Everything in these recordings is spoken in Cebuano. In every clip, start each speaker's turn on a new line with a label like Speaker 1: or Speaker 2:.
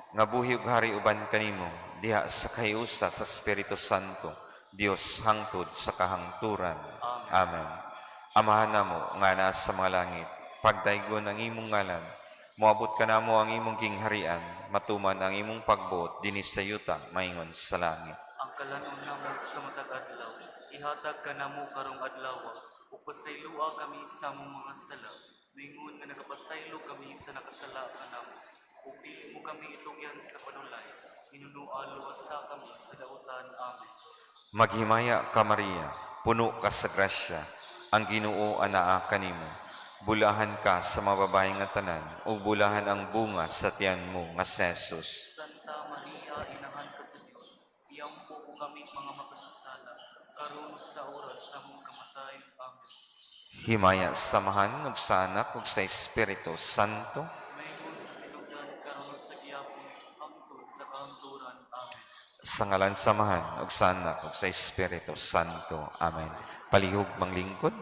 Speaker 1: Nga buhi ug hari uban kanimo diha sa kahiusa sa Espiritu Santo, Dios hangtod sa kahangturan.
Speaker 2: Amen.
Speaker 1: Amen. Amahan namo nga naa sa mga langit, pagdaygon ang imong ngalan, moabot kanamo ang imong gingharian, matuman ang imong pagbuot dinhi sa yuta maingon sa langit.
Speaker 2: Ang kalanon namo sa matag adlaw, ihatag kanamo karong adlaw, ug pasayloa kami sa among mga sala, moingon nga nagapasaylo kami sa nakasala kanamo. Ug dili mo kami itugyan sa panulay, hinunoa luwasa kami sa dautan. Amen.
Speaker 1: Maghimaya ka, Maria, puno ka sa grasya, ang Ginoo anaa kanimo. Bulahan ka sa mga babae nga tanan, ug bulahan ang bunga sa tiyan mo nga si Jesus.
Speaker 2: Santa Maria, Inahan ka sa Dios, iampo o kami mga makasasala, karon ug sa oras sa among kamatay. Amen.
Speaker 1: Himaya sa Amahan ug sa Anak ug sa Espiritu Santo.
Speaker 2: Maingon sa sinugdan, karon ug sa gihapon, hangtod sa kahangturan. Amen.
Speaker 1: Sa ngalan sa Amahan ug sa Anak ug sa Espiritu Santo. Amen. Palihog manglingkod.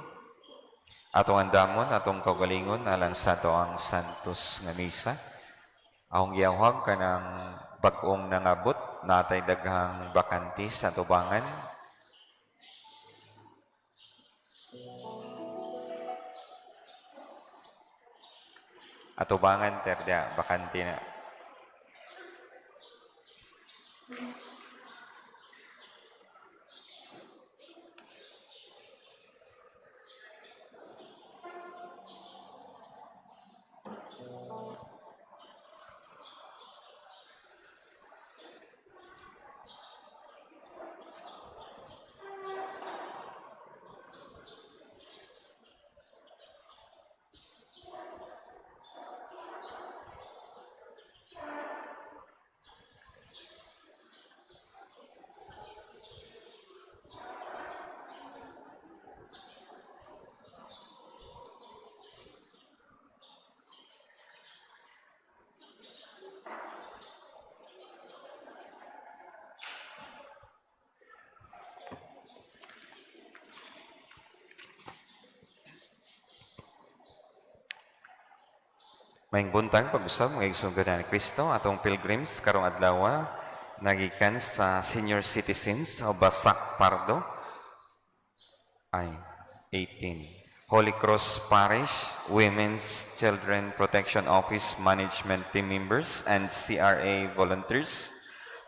Speaker 1: Atong andamon, atong kaugalingon alang sa atoang Santos nga Misa. Akong giyawhag kanang bag-ong nangabot, natay daghang bakante sa tubangan. Atubangan terda bakante na. Maayong buntag pag-usab, mga igsoon ni Kristo, atong pilgrims karong adlaw nagikan sa Senior Citizens o Basak Pardo ay 18. Holy Cross Parish Women's Children Protection Office Management Team members and CRA volunteers,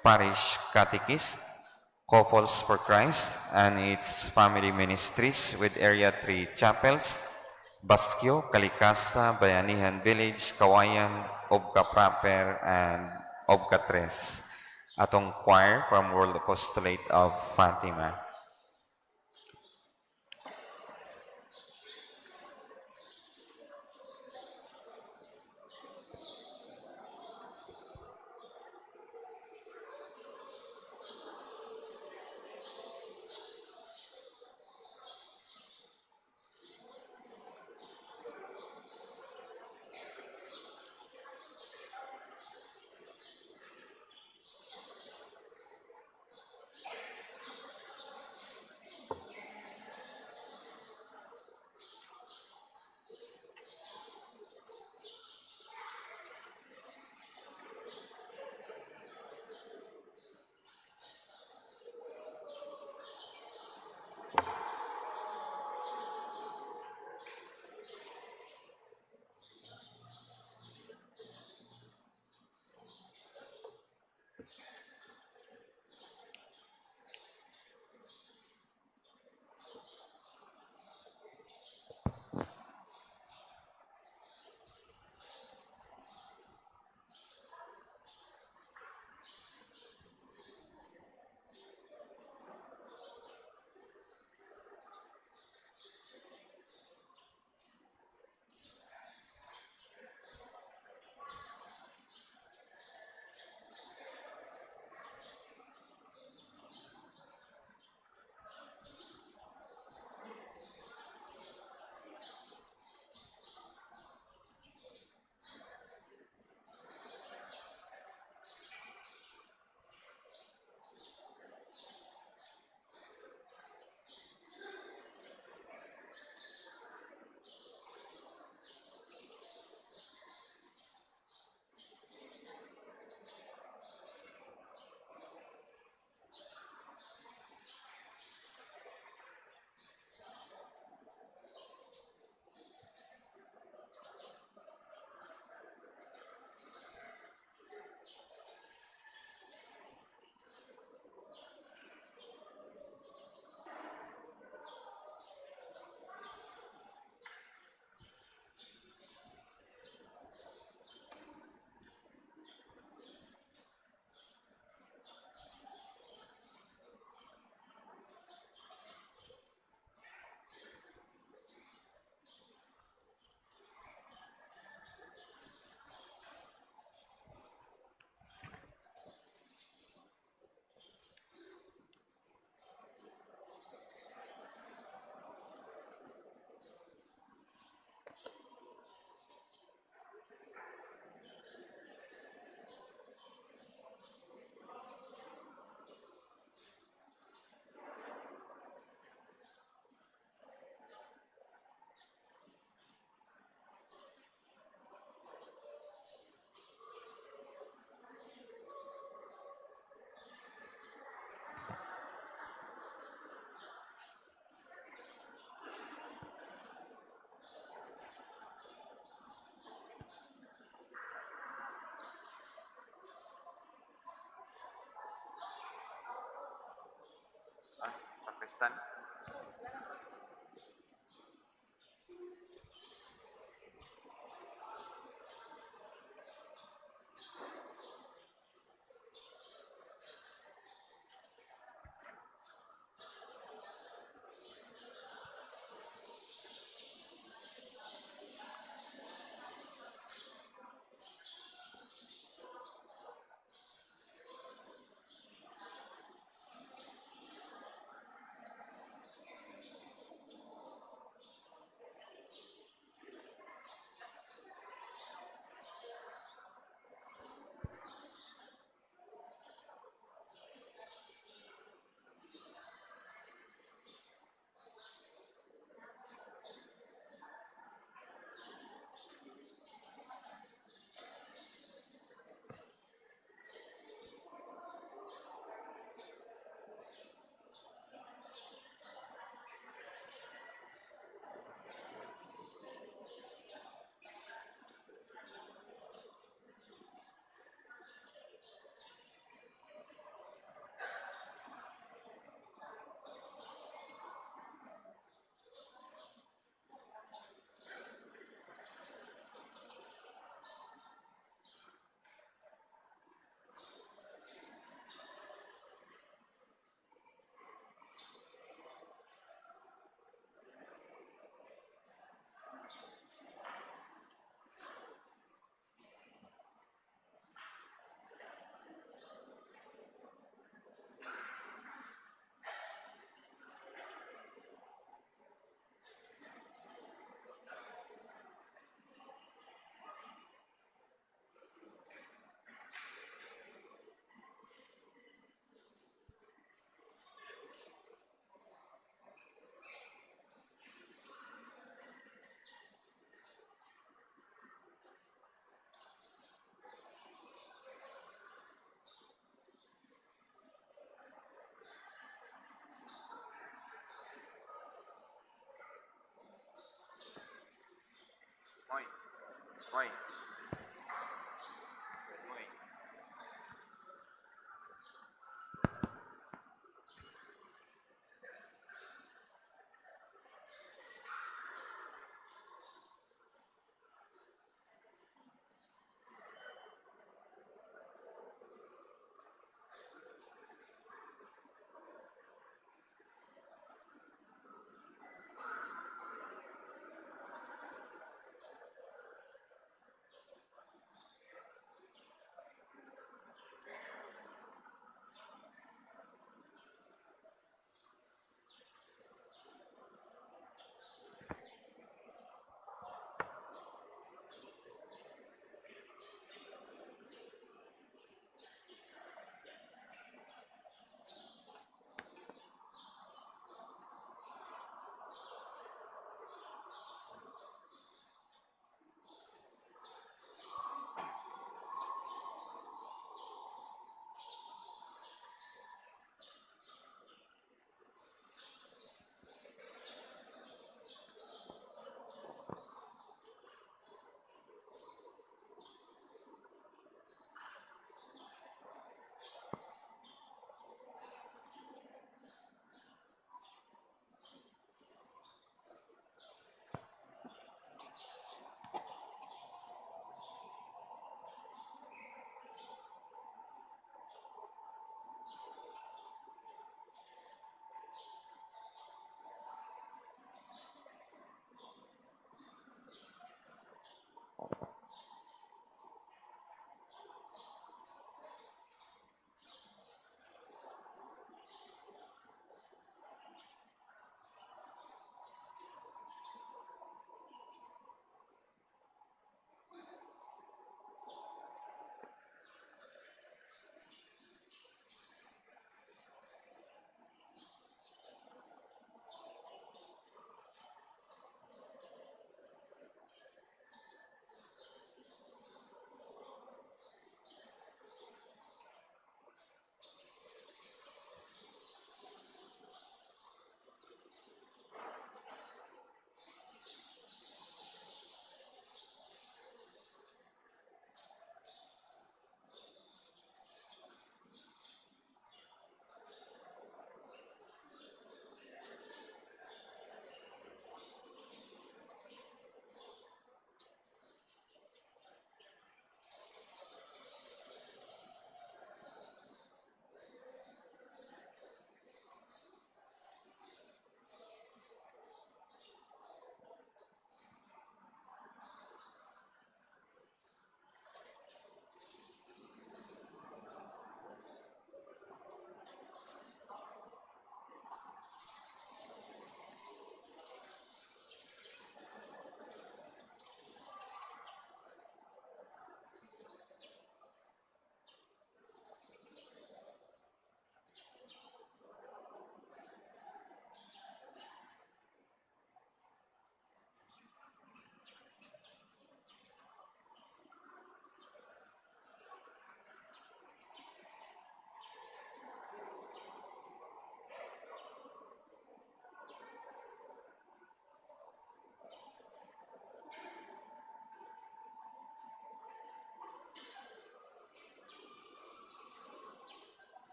Speaker 1: Parish Catechist, Couples for Christ and its family ministries with Area 3 chapels, Baskyo, Kalikasa, Bayanihan Village, Kawayan, Obka Proper, and Obka Tres. Atong choir from World Apostolate of Fatima. Sakristan.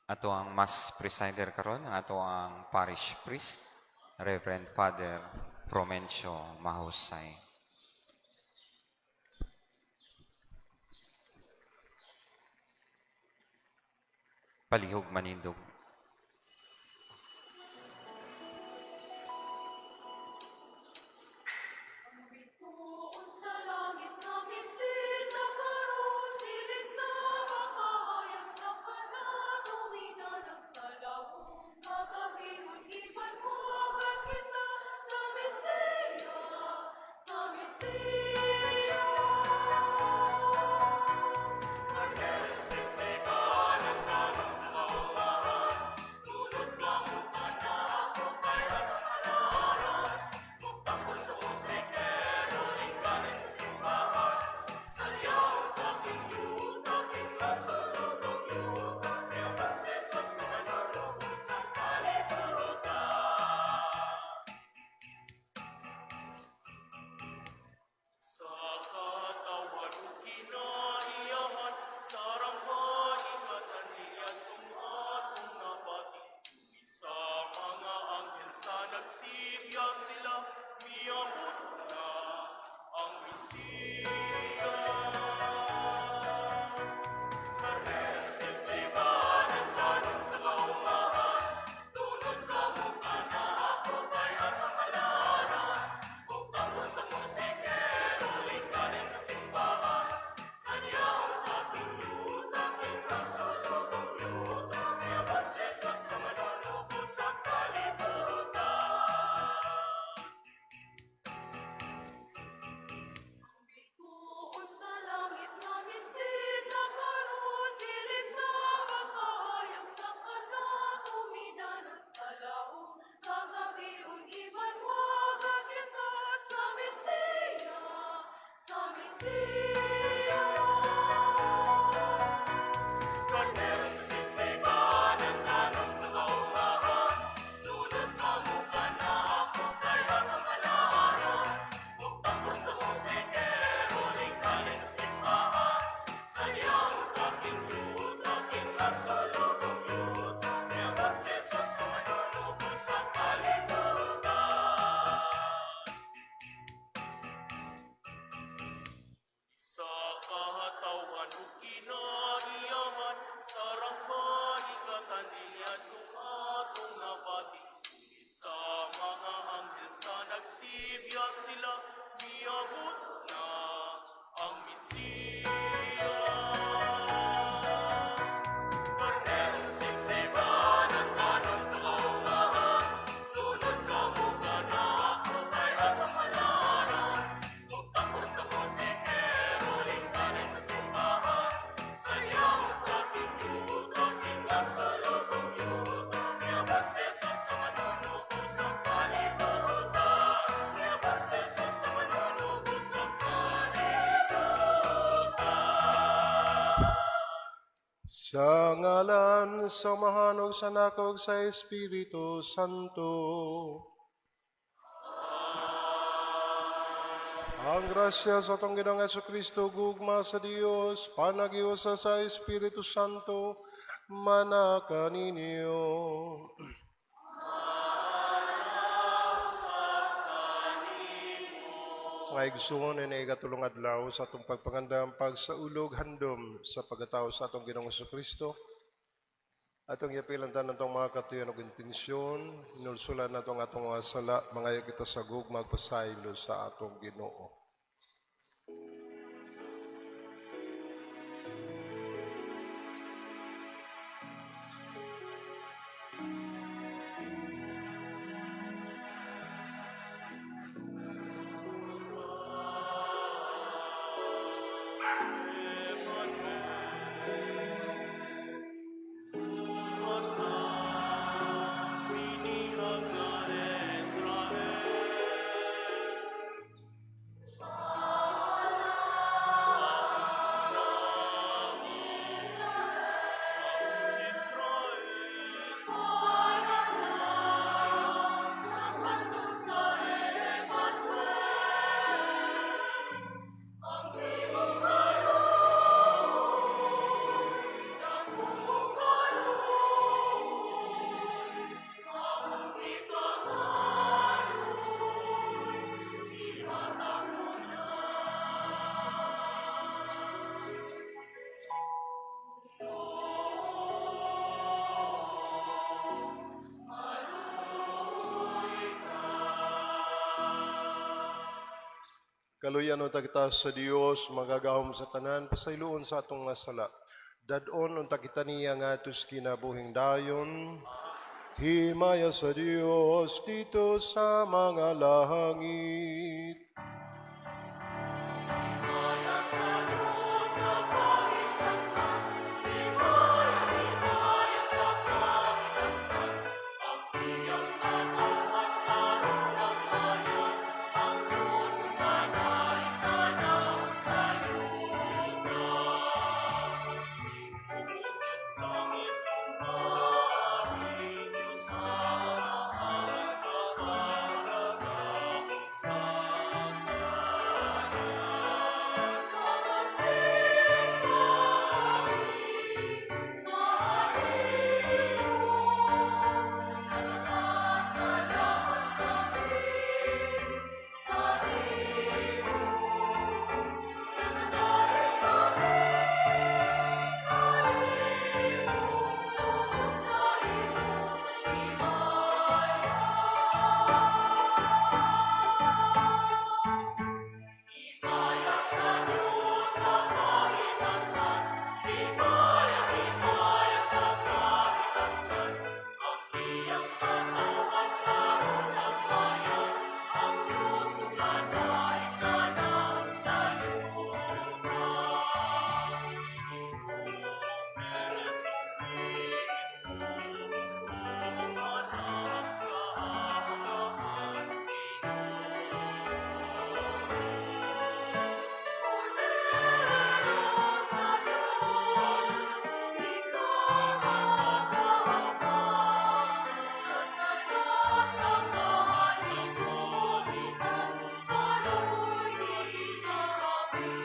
Speaker 1: Ato ang mass presider karon, ang ato ang parish priest, Reverend Father Promencio Mahusay. Palihog manindog.
Speaker 3: Sa langit nga bisita karon dili sa makahayag sa kanan sa lawom kagabihon ipanhuwagan kita sa Mesiya, sa Mesiya.
Speaker 2: Sa katawan ug kinaiyahan, sarang kaikatan niadtong atong nabati. Sa mga anghel sa nagsibya sila, miabot na ang Mesiya.
Speaker 3: Bituon sa langit nga bisita karon dili sa makahayag sa kanan umidanan sa laom kagabihon ibanwagan kita sa Mesiya, sa Mesiya.
Speaker 2: Sa katawan ug kinaiyahan, sarang kaikatan niadtong atong nabati. Sa mga anghel sa nagsibya sila, miabot na ang Mesiya.
Speaker 4: Sa ngalan sa Amahan ug sa Anak ug sa Espiritu Santo. Ang grasya sa atong Ginoong Kristo, gugma sa Dios, panagiusa sa Espiritu Santo, mana kaninyo. Mga igsoon ay ikatulong adlaw sa atong pagpangandam pagsaulog handom sa pagkatao sa atong Ginoong Kristo. Atong iapilan tanan atong mga katuyan ug intensyon, hinulsulan nato ang atong mga sala, mangayo kita sa gugma pagpasaylo sa atong Ginoo. Kaluyan unta kita sa Dios, magagahom sa tanan, pasayloon sa atong mga sala. Dad-on unta kita niya ngadto sa kinabuhing dayon. Himaya sa Dios didto sa mga langit.
Speaker 3: Himaya sa Diyos sa kahitasan, himaya, himaya sa kahitasan, ang iyang katawhan aron nagbayad, ang Diyos kanay tanaw sa yuta.
Speaker 2: Ipugos langit kung hari, Diyos sa Amahan, makakagahom sa
Speaker 3: Nagasin kami, kanimo, nagapasalamat kami, kanimo, nagadayon kami, kanimo, tungod sa imong himaya. Himaya sa Diyos sa kahitasan, himaya, himaya sa kahitasan, ang iyang katawhan aron nagbayad, ang Diyos kanay tanaw sa yuta.
Speaker 2: Jesu Kristo, anak sa Amahan.
Speaker 3: Kordero sa Diyos, ikaw ang sa sala sa kasingholitan, kanoy kami.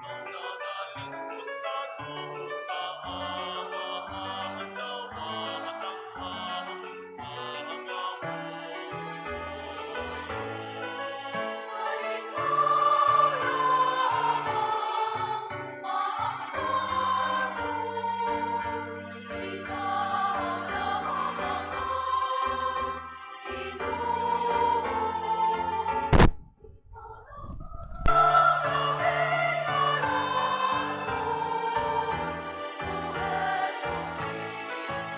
Speaker 2: Ang nagalingkod sa tuo sa Amahan, dawat ang among
Speaker 3: Kay ikaw lamang maaksa krus, ikaw lamang ang Ginoo. Ikaw lamang O Jesu Kristo. Sa Espiritu Santo, sa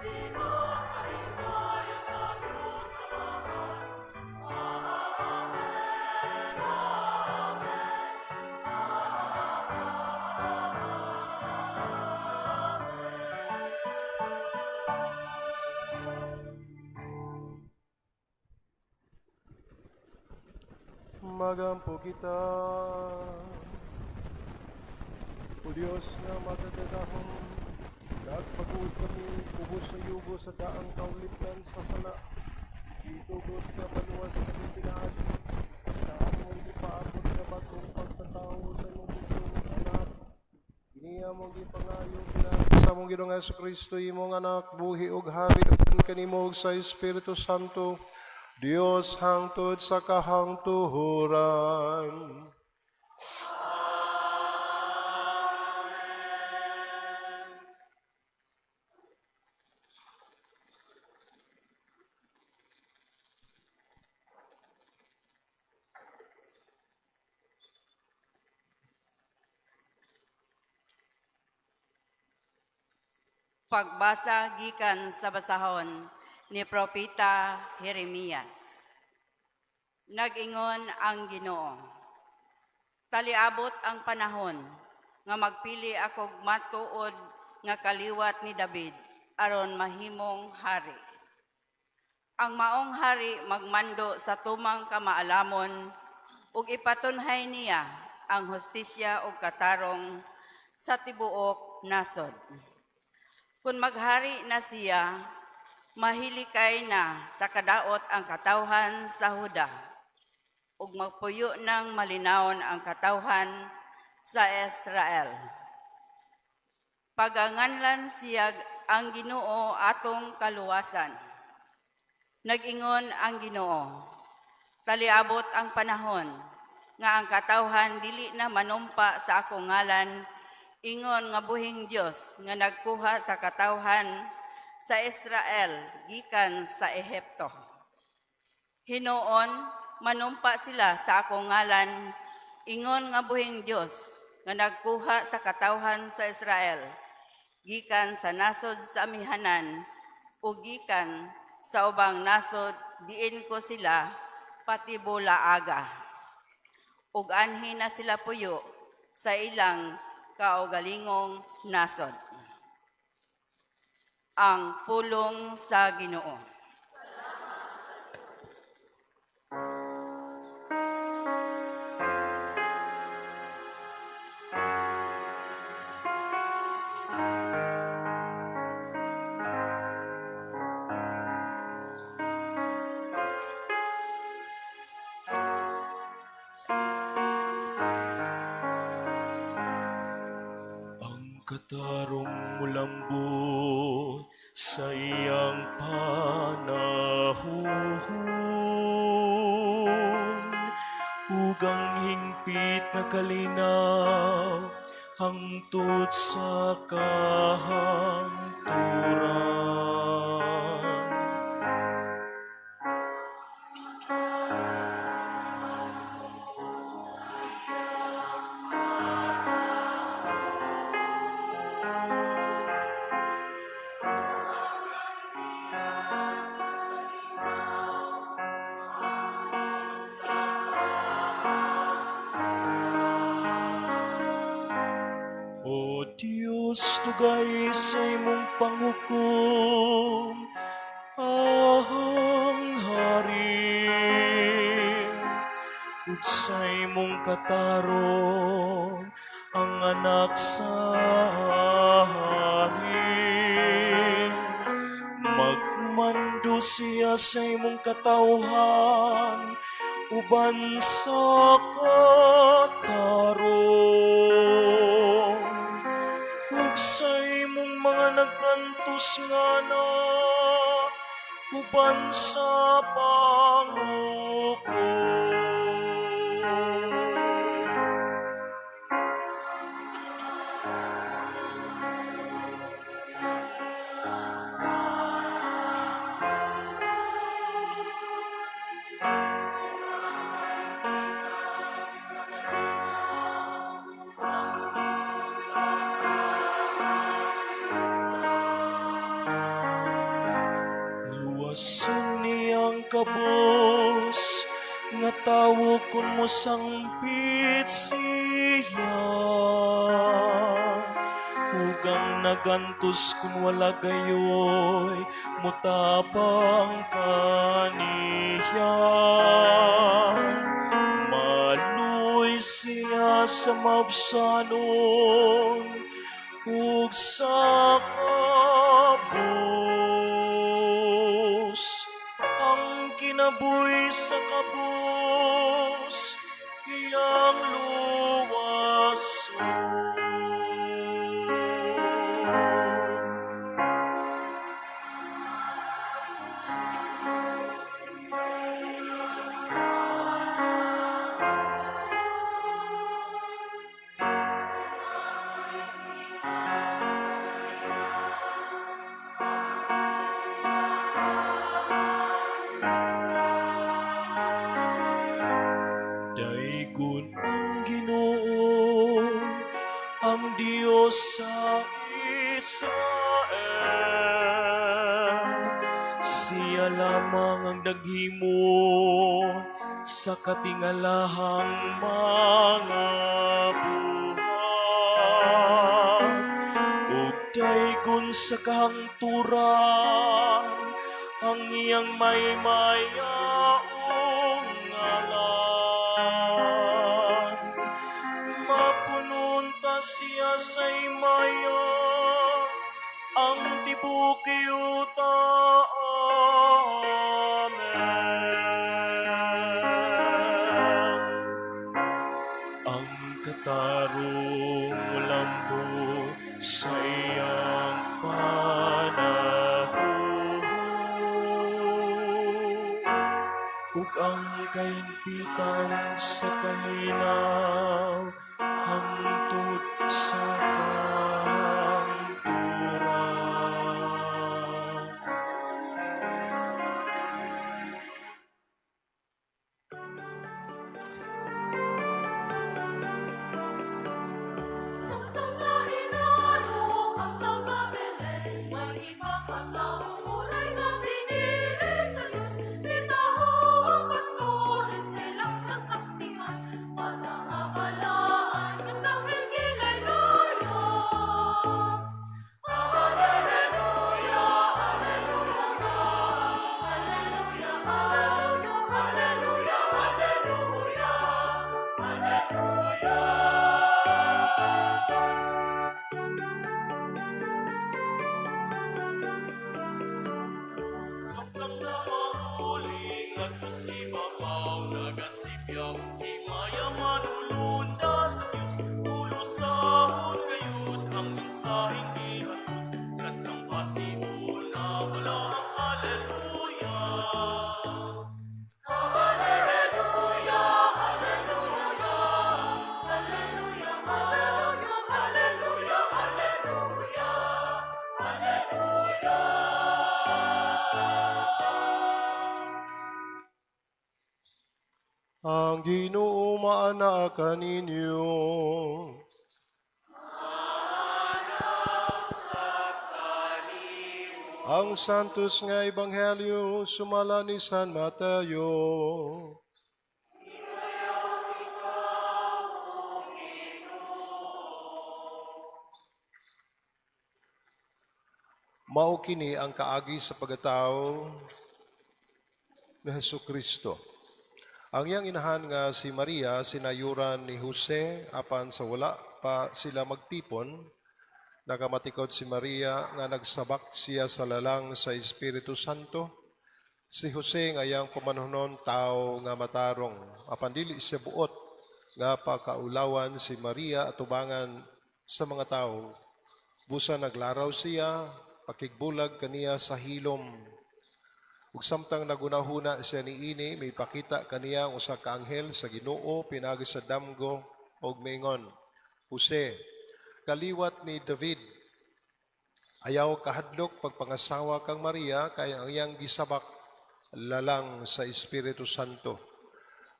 Speaker 3: himaya sa Diyos Amahan. Amen, Amen, Amen.
Speaker 4: Magampo kita. O Diyos nga makagagahom, nagpaguod kami ubos sa yugo sa daang kaulipnan sa sala. Itugot sa paluwas kami pinaagi sa among gipaabot sa bag-ong pagkatao sa imong bugtong anak. Kini among gipangayo pinaagi sa among Ginoong Kristo, imong anak, buhi ug hari uban kanimo ug sa Espiritu Santo, Dios hangtod sa kahangtuhoran.
Speaker 5: Pagbasa gikan sa basahon ni Propeta Jeremias. Nag-ingon ang Ginoo. Taliabot ang panahon nga magpili akog matuod nga kaliwat ni David aron mahimong hari. Ang maong hari magmando sa tumang kamaalamon ug ipatunhay niya ang hustisya ug katarong sa tibuok nasod. Kung maghari na siya, mahilikay na sa kadaot ang katawhan sa Huda, ug magpuyo ng malinawon ang katawhan sa Israel. Paganganlan siya ang Ginoo atong kaluwasan. Nag-ingon ang Ginoo, taliabot ang panahon nga ang katawhan dili na manumpa sa akong ngalan. Ingon nga buhing Dios nga nagkuha sa katawhan sa Israel gikan sa Ehipto. Hinuon, manumpa sila sa akong ngalan, ingon nga buhing Dios nga nagkuha sa katawhan sa Israel gikan sa nasod sa amihanan o gikan sa ubang nasod diin ko sila patibulaaga. Ug anhi na sila puyo sa ilang kaugalingong nasod. Ang pulong sa Ginoo.
Speaker 6: Ang katarong mulambot sa iyang panahon ug ang hingpit nga kalinaw hangtod sa kahangturan. O Diyos, tugay sa imong panghukom, ang hari. Ug sa imong katarong, ang anak sa hari. Magmando siya sa imong katawhan, uban sa katarong. Ug sa imong mga nagkantos nga anak, uban sa panghukom. Luwason niyang kabos nga tawo kun mosangpit siya. Ug ang nagantos kun wala gayoy motabang kaniya. Maluoy siya sa maubsanon ug sa kabus. Ang kinabuhi sa kabus, iyang luwason. Daygon ang Ginoo, ang Dios sa Israel. Siya lamang ang naghimo sa katingalahang mga buhat. Ug daygon sa kahangturan ang iyang maymayaong ngalan. Mapununta siya sa himaya ang tibuok yuta. Amen. Ang katarong lambo sa iyang panahon ug ang kahimpitan sa kalinaw hangtod sa kanturan.
Speaker 3: Samtang nahinaro ang taga-Belen, may ipakataong ulay nga pinili sa Diyos. Nitaho ang pastores, silang nasaksihan, Pag-aabalaan nga sa anghel gilaylayan. Hallelujah, hallelujah, hallelujah, hallelujah, hallelujah, hallelujah.
Speaker 6: Suklang na mahuling at musibabaw, nagasipyaw, himaya manulunda sa Diyos, ulusahon gayud ang mensaheng gihatod, katsang pasibon na wala ang hallelujah.
Speaker 3: Hallelujah, hallelujah, hallelujah, hallelujah, hallelujah, hallelujah.
Speaker 4: Ang Ginoo maanaa kaninyo. Ang Santos nga Ebanghelyo sumala ni San Mateo. Mao kini ang kaagi sa pagkatao ni Hesus Kristo. Ang iyang inahan nga si Maria sinayuran ni Jose apan sa wala pa sila magtipon, nakamatikod si Maria nga nagsabak siya sa lalang sa Espiritu Santo. Si Jose nga iyang pamanunon tao nga matarong apan dili siya buot nga pakaulawan si Maria atubangan sa mga tao. Busa naglaraw siya, pakigbulag kaniya sa hilom. Ug samtang nagunahuna siya niini, may pakita kaniya ang usa ka anghel sa Ginoo pinaagi sa damgo og miingon, "Jose, kaliwat ni David, ayaw kahadlok pagpangasawa kang Maria kay ang iyang gisabak lalang sa Espiritu Santo.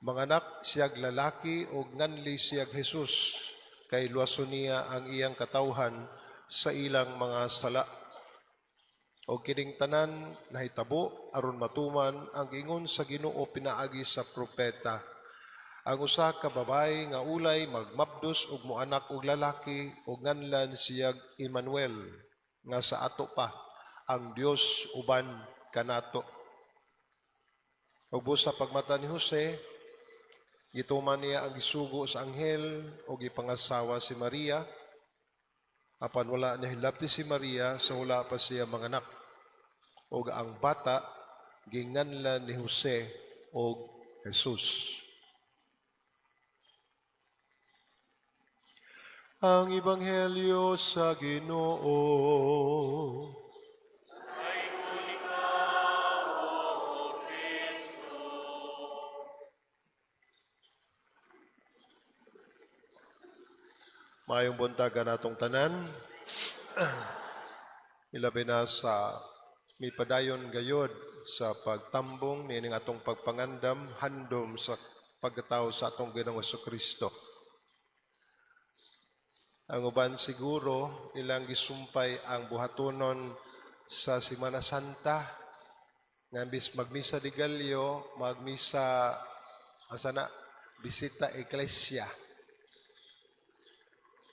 Speaker 4: Manganak siyag lalaki ug nganli siyag Jesus kay luwason niya ang iyang katawhan sa ilang mga sala." O kining tanan nahitabo aron matuman ang ingon sa Ginoo pinaagi sa propeta. Ang usa ka babayi nga ulay magmabdos og moanak og lalaki ug nganlan siyag Emmanuel nga sa ato pa ang Dios uban kanato. Ug busa pagmata ni Jose, gituman niya ang gisugo sa anghel ug gipangasawa si Maria. Apan wala niya hilabti si Maria sa wala pa siya manganak. Ug ang bata ginganlan ni Jose og Jesus. Ang Ebanghelyo sa Ginoo. Maayong buntag natong tanan. Ilabi na sa mipadayon gayod sa pagtambong niining atong pagpangandam handom sa pagkatao sa atong Ginoong Kristo. Ang uban siguro ilang gisumpay ang buhatonon sa Semana Santa nga imbis magmisa de Gallo, magmisa asa na bisita iglesia.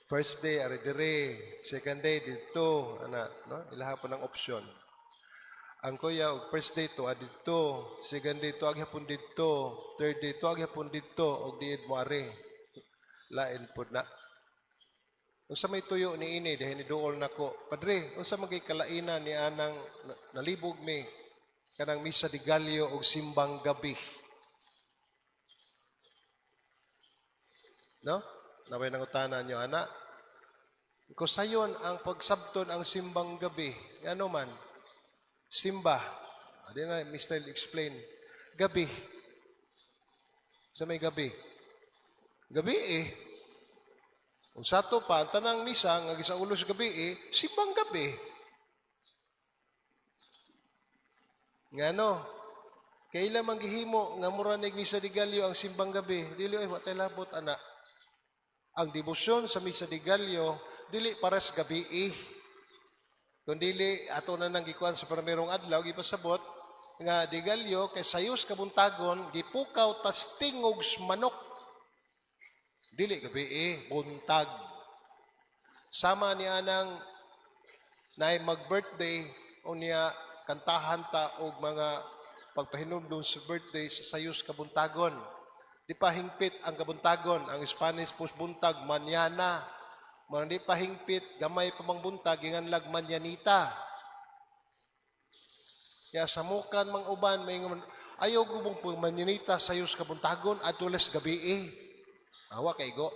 Speaker 4: First day ari dire, second day didto, ana no, ilaha pa ng opsyon. Ang kuya og first day to didto, second day to gihapon didto, third day to gihapon didto og diin mo ari. Lain pod na. Unsa may tuyo ni ini dahil niduol nako. Padre, unsa man kay kalainan ni anang nalibog mi kanang misa de Gallo og simbang gabi? No? Naway nangutana nyo, ana. Kung sayon ang pagsabton ang simbang gabi, ano man? Simba. Adi na, Mr. Explain. Gabi. Sa may gabi. Gabi eh. Kung sa ato pa, ang tanang misa nga gisaulo sa gabi, eh, simbang gabi. Ngano? Kaila man gihimo nga mura nig Misa de Gallo ang simbang gabi, dili ay wa tay labot ana. Ang debosyon sa Misa de Gallo dili pares gabi eh. Kung dili ato na nang gikuan sa primerong adlaw gipasabot nga de Gallo kay sayos kabuntagon gipukaw tas tingog sa manok. Dili gabi eh, buntag. Sama ni anang naay mag-birthday o niya kantahan ta og mga pagpahinumdum sa birthday sa sayos kabuntagon. Di pa hingpit ang kabuntagon, ang Spanish pus buntag mañana. Mao di pa hingpit gamay pa mang buntag ginganlag mañanita. Kaya samukan mang uban may ingon, ayaw gubong pag mañanita sayos kabuntagon adto les gabi eh. Awa kay go.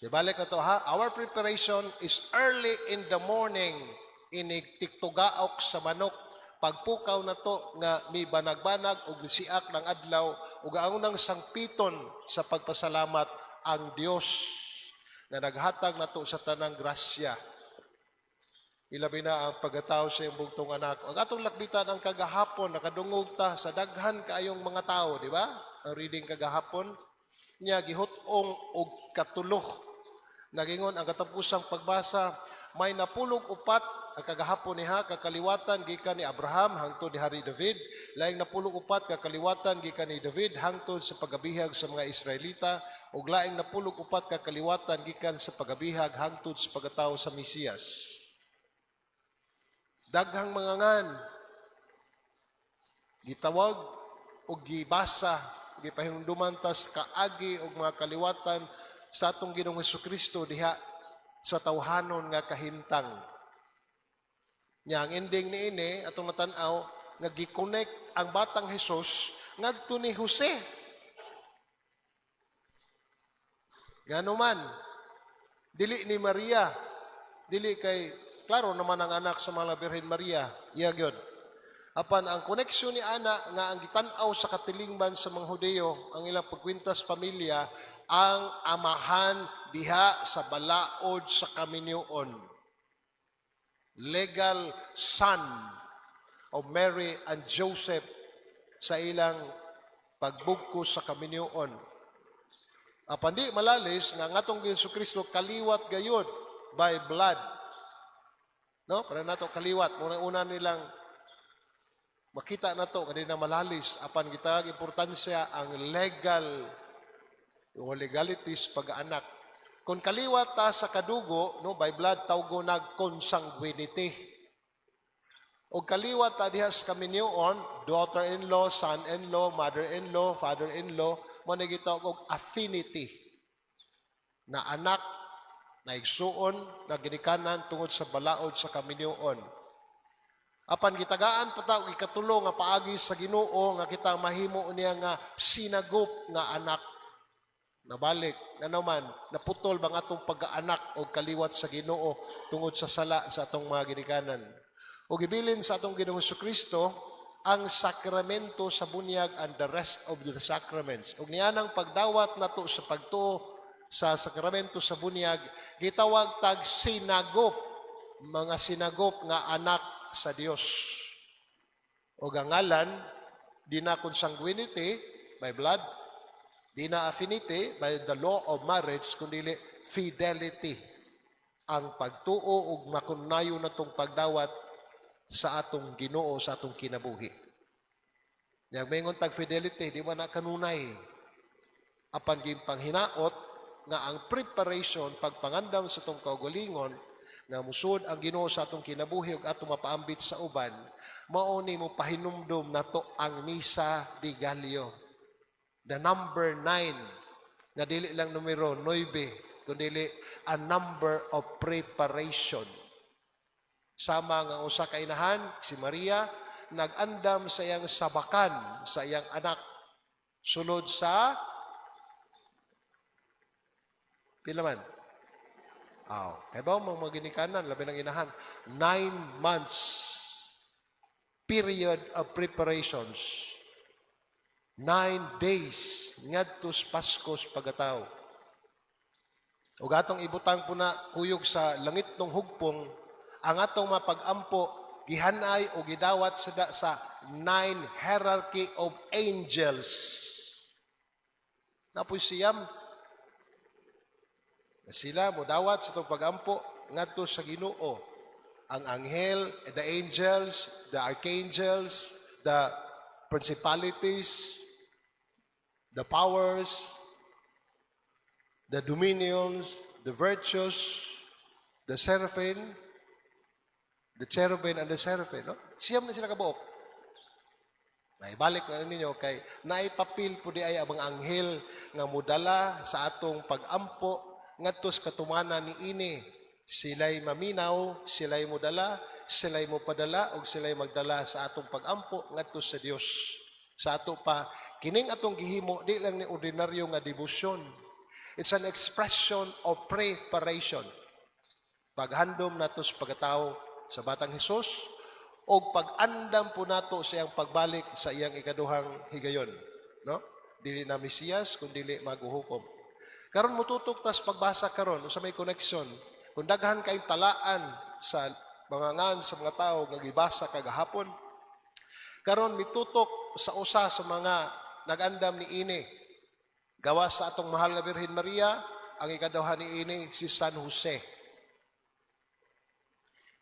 Speaker 4: Di balik na to ha. Our preparation is early in the morning inig tiktugaok sa manok. Pagpukaw na to nga may banag-banag og nisiak ng adlaw ug ang unang sangpiton sa pagpasalamat ang Dios nga naghatag nato sa tanang grasya. Ilabi na ang pagkatao sa iyong bugtong anak. Ang atong lakbitan ang kagahapon, nakadungog ta sa daghan kaayong mga tao, di ba? Ang reading kagahapon, niya gihut-ong og katulo. Nagingon ang katapusang pagbasa, may napulog upat ang kagahapon niha kakaliwatan gikan ni Abraham hangtod ni Hari David, laing napulog upat kakaliwatan gikan ni David hangtod sa pagabihag sa mga Israelita, ug laing napulog upat kakaliwatan gikan sa pagabihag hangtod sa pagatawo sa Mesiyas. Daghang mga ngan gitawag o gibasa, gipahinumduman tas kaagi og mga kaliwatan sa atong Ginoong Hesukristo diha sa tawhanon nga kahimtang. Nya ang ending niini atong natan-aw nga gi-connect ang batang Hesus ngadto ni Jose. Ngano man dili ni Maria, dili kay klaro naman ang anak sa mga Birhen Maria, iya gyud. Apan ang koneksyon ni ana nga ang gitan-aw sa katilingban sa mga Hudeo, ang ilang pagkwintas pamilya, ang amahan diha sa balaod sa kaminyoon. Legal son of Mary and Joseph sa ilang pagbugkos sa kaminyoon. Apan di malalis nga ngatong Jesu Kristo kaliwat gayud by blood. No? Para nato kaliwat, una-una nilang makita nato nga di na malalis apan gitawag importansya ang legal o legalities pag-anak. Kung kaliwat ta sa kadugo, no, by blood tawgo nag consanguinity. O kaliwat ta diha sa kaminyoon, daughter-in-law, son-in-law, mother-in-law, father-in-law, mo na gitawag og affinity na anak na igsuon na ginikanan tungod sa balaod sa kaminyoon. Apan gitagaan pa ta og ikatulo nga paagi sa Ginoo nga kita mahimo niya nga sinagop nga anak. Nabalik nga naman naputol bang atong pag-anak og kaliwat sa Ginoo tungod sa sala sa atong mga ginikanan. O gibilin sa atong Ginoong Kristo ang sakramento sa bunyag and the rest of the sacraments. Ug nianang pagdawat nato sa pagtuo sa sakramento sa bunyag, gitawag tag sinagop, mga sinagop nga anak sa Dios. O ang ngalan, di na consanguinity by blood, di na affinity by the law of marriage, kundi fidelity. Ang pagtuo ug makunayo natong pagdawat sa atong Ginoo sa atong kinabuhi. Yang maingon tag fidelity, di ba na kanunay? Apan panghinaot nga ang preparation pagpangandam sa atong kaugalingon nga musud ang Ginoo sa atong kinabuhi ug atong mapaambit sa uban, mao ni mo pahinumdum nato ang Misa de Gallo. The number 9 nga dili lang numero 9 kundi a number of preparation. Sama nga usa ka inahan si Maria nag-andam sa iyang sabakan sa iyang anak sulod sa pila man? Aw, kay ba mga maginikanan labi ng inahan 9 months period of preparations, 9 days ngadto sa Pasko sa pagkatao. Ug atong ibutang po na kuyog sa langitnong hugpong, ang atong mapagampo gihanay o gidawat sa nine hierarchy of angels. Napoy siyam na sila modawat sa atong pagampo ngadto sa Ginoo. Ang anghel, the angels, the archangels, the principalities, the powers, the dominions, the virtues, the seraphim, the cherubim, and the seraphim. No? Siyam na sila kabuok. Naibalik na ninyo kay naipapil po di ay ang mga anghel nga mudala sa atong pagampo ngadto sa katumanan ni ini. Sila'y maminaw, sila'y mudala, sila'y mopadala, ug sila'y magdala sa atong pagampo ngadto sa Dios. Sa ato pa, kining atong gihimo, di lang ni ordinaryo nga debosyon. It's an expression of preparation. Paghandom nato sa pagkatao sa Batang Hesus o pag-andam po nato sa iyang pagbalik sa iyang ikaduhang higayon. No? Dili na Mesiyas, kun dili maghuhukom. Karon mututok tas pagbasa karon usa may connection. Kung daghan kay talaan sa mga ngan sa mga tao nga gibasa kagahapon, karon mitutok sa usa sa mga nagandam ni ini. Gawas sa atong mahal nga Birhen Maria, ang ikaduha ni ini si San Jose.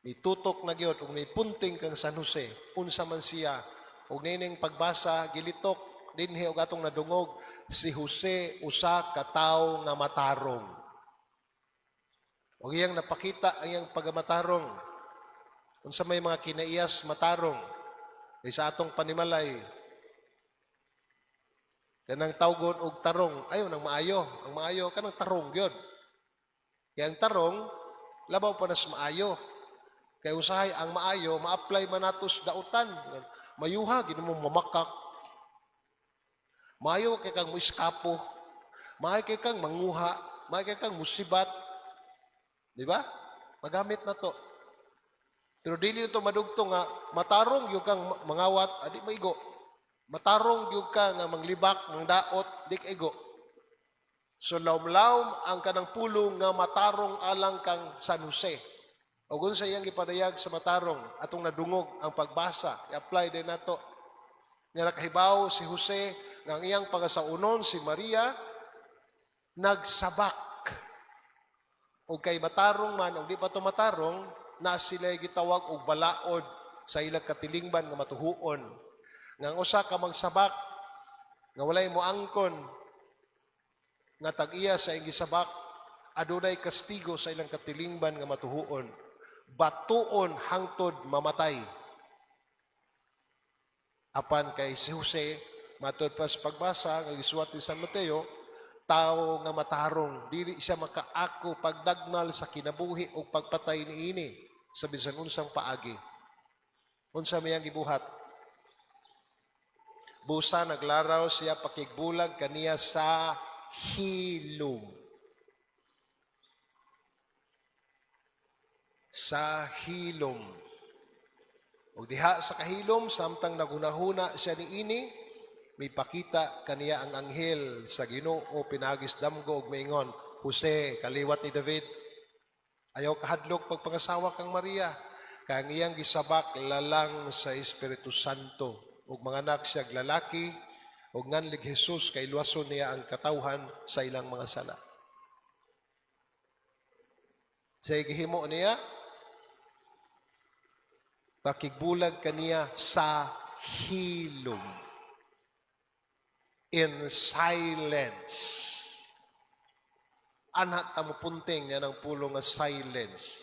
Speaker 4: Mitutok na gyud ug mipunting kang San Jose, unsa man siya, ug nining pagbasa gilitok dinhi og atong nadungog, si Jose usa ka tawo nga matarong. Ug iyang napakita ang iyang pagamatarong. Unsa may mga kinaiyas matarong kay sa atong panimalay, kanang tawgon og tarong, ayo nang maayo. Ang maayo kanang tarong gyud. Kay ang tarong labaw pa nas maayo. Kay usahay ang maayo ma-apply man nato sa dautan. Mayuha gid mo mamakak. Maayo kay kang moeskapo. Maayo kay kang manguha, maayo kay kang musibat. Di ba? Magamit na to. Pero dili to madugtong nga matarong gyud kang mangawat, adi maigo. Matarong gyud ka nga manglibak, mangdaot, di kaigo. So lawom-lawom ang kanang pulong nga matarong alang kang San Jose. O kung sa iyang gipadayag sa matarong, atong nadungog ang pagbasa, i-apply din nato. Nga nakahibaw si Jose nga ang iyang pangasaunon si Maria nagsabak. O kay matarong man, o di pa to matarong, na sila gitawag og balaod sa ilang katilingban nga matuhuon. Nga ang usa ka magsabak, nga walay mo angkon, nga tag-iya sa iyang gisabak, adunay kastigo sa ilang katilingban nga matuhuon. Batuon hangtod mamatay. Apan kay si Jose, matod pa sa pagbasa, nga gisuwat ni San Mateo, tao nga matarong, dili siya makaako pagdagmal sa kinabuhi o pagpatay niini sa bisan unsang paagi. Unsa may ang gibuhat? Busa naglaraw siya pakigbulag kaniya sa hilom. Sa hilom. Og diha sa kahilom, samtang nagunahuna siya niini, may pakita kaniya ang anghel sa Ginoo pinagis damgo og maingon, "Jose, kaliwat ni David, ayaw kahadlok pagpangasawa kang Maria, kay ang iyang gisabak lalang sa Espiritu Santo. Ug manganak siya lalaki, ug nganlig Jesus kay luwason niya ang katawhan sa ilang mga sala." Sa gihimo niya, pakigbulag kaniya sa hilom. In silence. Anha ta mo punting niya ng pulong nga silence.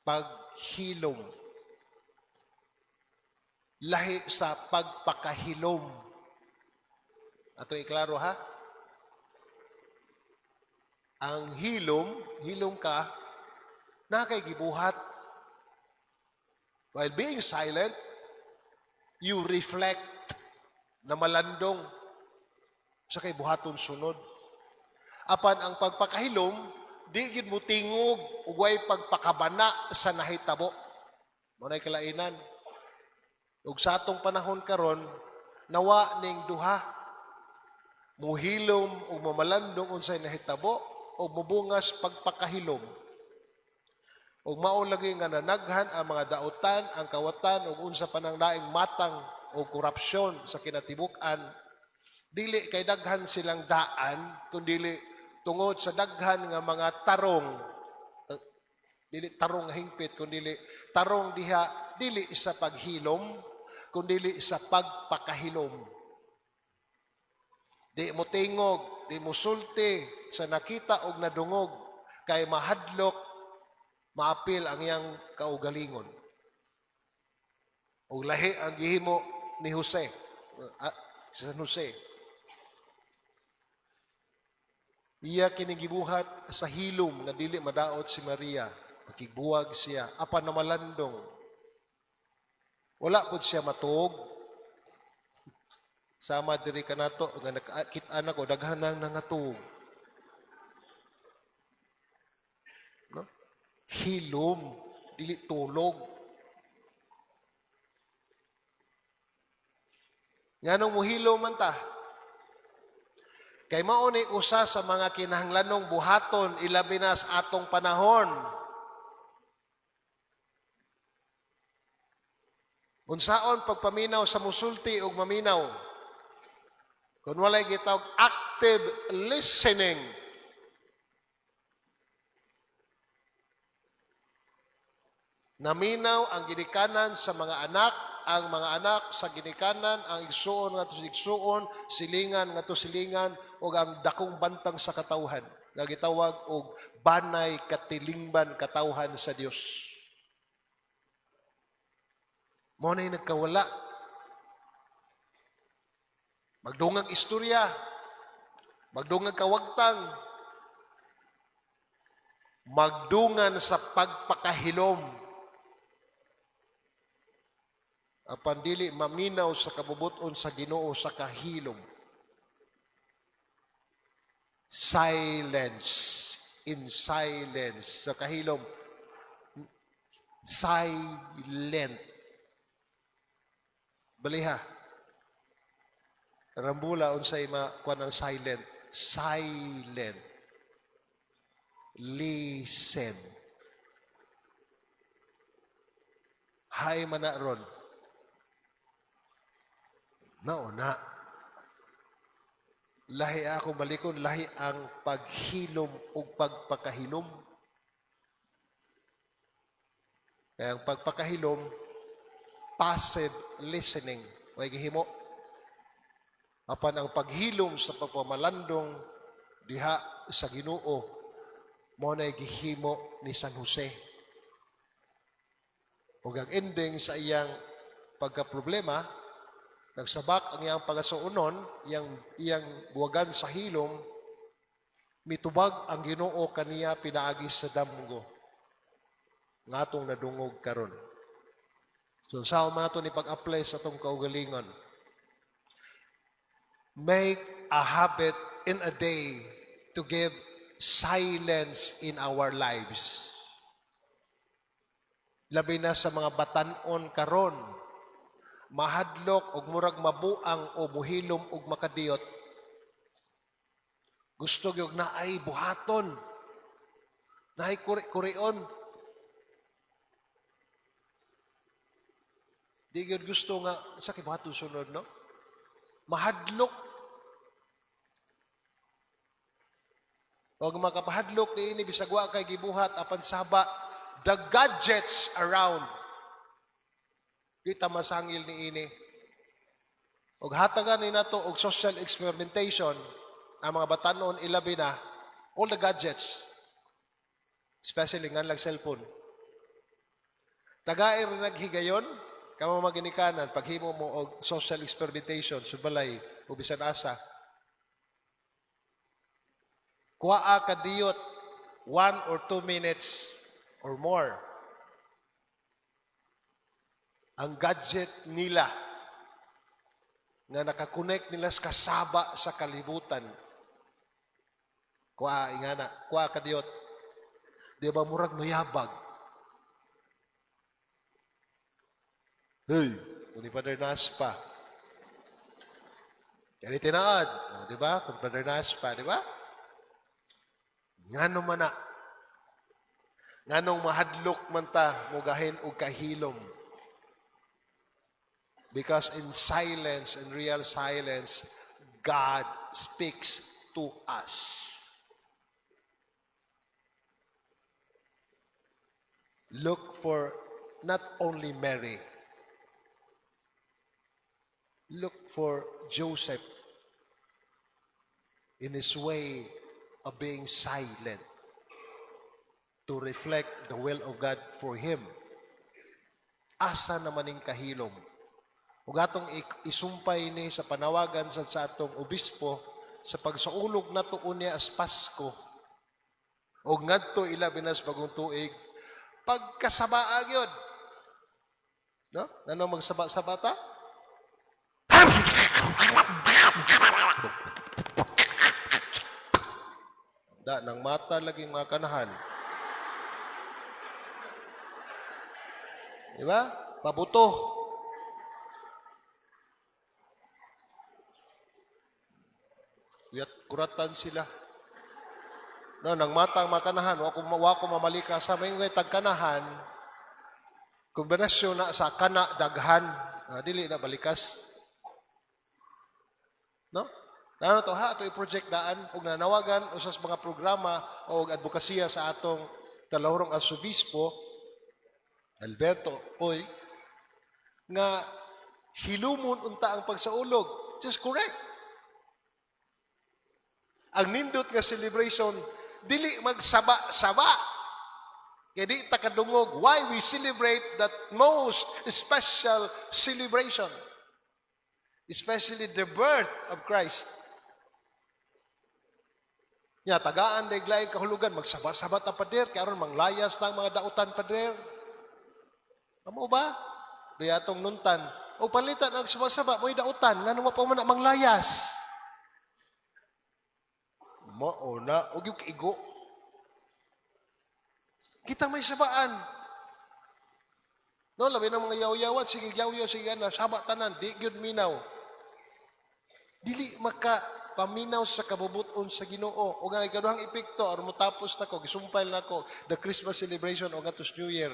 Speaker 4: Paghilom. Lahi sa pagpakahilom. Ato iklaro ha? Ang hilom, hilom ka, na kay gibuhat. While being silent, you reflect na malandong sa kay buhaton sunod. Apan ang pagpakahilom, di gid mo tingog ug way pagpakabana sa nahitabo. Mao nay kalainan. Ug sa atong panahon karon, nawa ning duha, muhilom ug mamalandong unsay nahitabo. o mubungas pagpakahilom. Ug mao lagi nga nanaghan ang mga dautan, ang kawatan ug unsa pa nang laing matang o korupsyon sa kinatibuk-an, dili kay daghan silang daan, kundili tungod sa daghan nga mga tarong, dili tarong nga hingpit, kundili tarong diha, dili sa paghilom, kundili sa pagpakahilom. Di mo tingog, di mo sulti sa nakita og nadungog, kay mahadlok maapil ang iyang kaugalingon. Og lahi ang gihimo ni Jose, sa San Jose. Iya kini gibuhat sa hilom nga dili madaot si Maria. Makigbuwag siya, apan namalandong. Wala pud siya matuog. Sama diri kanato nga nakakit-an ako, daghan nang nangatuog. No? Hilom, dili tulog. Nganong muhilom man ta? Kay mao ni usa sa mga kinahanglanong buhaton, ilabi na sa atong panahon. Unsaon pagpaminaw sa musulti ug maminaw? Kung walay gitawag active listening. Naminaw ang ginikanan sa mga anak, ang mga anak sa ginikanan, ang igsuon ngadto sa igsuon, silingan ngadto silingan, ug ang dakong bantang sa katawhan nga gitawag og banay katilingban katawhan sa Dios. Mao nay nagkawala. Magdungag istorya, magdungag kawagtang, magdungan sa pagpakahilom. Apan dili maminaw sa kabubuton sa Ginoo sa kahilom. Silence, in silence sa kahilom. Silent. Baliha. Rambula unsay makuan ang silent. Silent. Listen. Hay man na ron. Nauna. Lahi ako balikon, lahi ang paghilom ug pagpakahilom. Kaya ang pagpakahilom, passive listening. Way gihimo. Apan ang paghilom sa pagpamalandong diha sa Ginoo, mao nay gihimo ni San Jose. Ug ang ending sa iyang pagkaproblema, nagsabak ang iyang pagasuonon, iyang buwagan sa hilom, mitubag ang Ginoo kaniya pinaagi sa damgo nga atong nadungog karon. So sao man nato ni pag-apply sa atong kaugalingon? Make a habit in a day to give silence in our lives. Labi na sa mga batan-on karon, mahadlok og murag mabuang o muhilom og makadiyot. Gusto gyud naay buhaton. Naay kuri-kurion. Di gyud gusto nga sa kay buhaton sunod, no? Mahadlok. Og makapahadlok niini bisag wa kay gibuhat, apan saba the gadgets around. Di ta masangil niini. Og hatagan ni nato og social experimentation ang mga batanon, ilabi na all the gadgets, especially nga lang cellphone. Tagair naghigayon kamo maginikanan, paghimo mo og social experimentation sa balay o bisan asa. Kuhaa kadiyot 1 or 2 minutes or more ang gadget nila nga nakakonect nila sa kasaba sa kalibutan. Kuha ingana, kuha kadiyot. Di ba murag mayabag? Hey, kung ni Father Naspa. Kaya tinaad, oh, di ba? Kung Father Naspa, di ba? Ngano man na? Nganong mahadlok man ta mugahin og kahilom? Because in silence, in real silence, God speaks to us. Look for not only Mary, look for Joseph in his way of being silent to reflect the will of God for him. Asa naman ning kahilom? Ug atong isumpay ni sa panawagan sa atong obispo sa pagsaulog nato unya as Pasko ug ngadto ilabi na sa Bagong Tuig, pagkasabaa gyud. No? Ngano magsaba-saba ta? Da nang mata laging mga kanahan. Di ba? Pabuto. Kuyat kuratan sila. No, nang mata ang makanahan, wa ko mamalika sa may tagkanahan. Kombinasyon na sa kana daghan, ah, dili na balikas. No? Nano to ha, ato i-project daan og nanawagan usas mga programa o advokasya sa atong talahurong arsobispo Alberto Oy nga hilumon unta ang pagsaulog. Just correct. Ang nindot nga celebration dili magsaba-saba. Kaya di ta kadungog why we celebrate that most special celebration. Especially the birth of Christ. Nya tagaan day laing kahulugan, magsaba-saba ta, pader, kay aron manglayas ta ang mga dautan, pader. Amo ba? Di atong nuntan. O palitan ang saba-saba mo'y dautan, ngano pa man na manglayas? Mao na og yung kaigo. Kita may sabaan. No, labi ng mga yaw-yawat, sige yaw-yaw, sige na, saba tanan, di gyud minaw. Dili maka paminaw sa kabubuton sa Ginoo. O nga ikaduhang epekto, aron mo tapos na ko, gisumpay na ko, the Christmas celebration o ngadto New Year.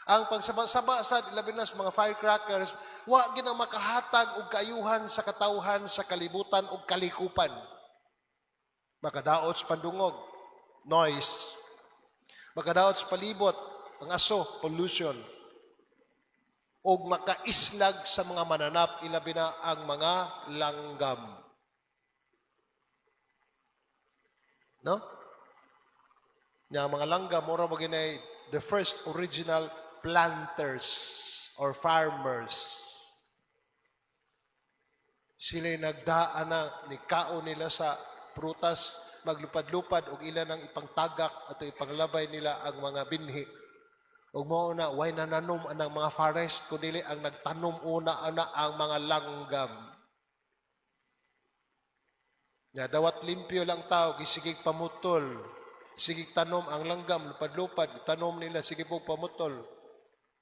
Speaker 4: Ang pagsaba-saba sa labi na sa mga firecrackers, wa gina makahatag og kaayuhan sa katawhan sa kalibutan ug kalikupan. Makadaot sa pandungog, noise. Makadaot sa palibot, ang aso, pollution. Og makaislag sa mga mananap, ilabi na ang mga langgam. No? Nya mga langgam, mura mo ginay the first original planters or farmers. Sila nagdaan na ni kaon nila sa prutas, maglupad-lupad og ila nang ipangtagak at ipanglabay nila ang mga binhi. Ug mao na way nananom anang mga forest kun dili ang nagtanom una ana ang mga langgam. Nya dawat limpyo lang tao, gisigig pamutol. Sigig tanom ang langgam, lupad-lupad, tanom nila sige po pamutol.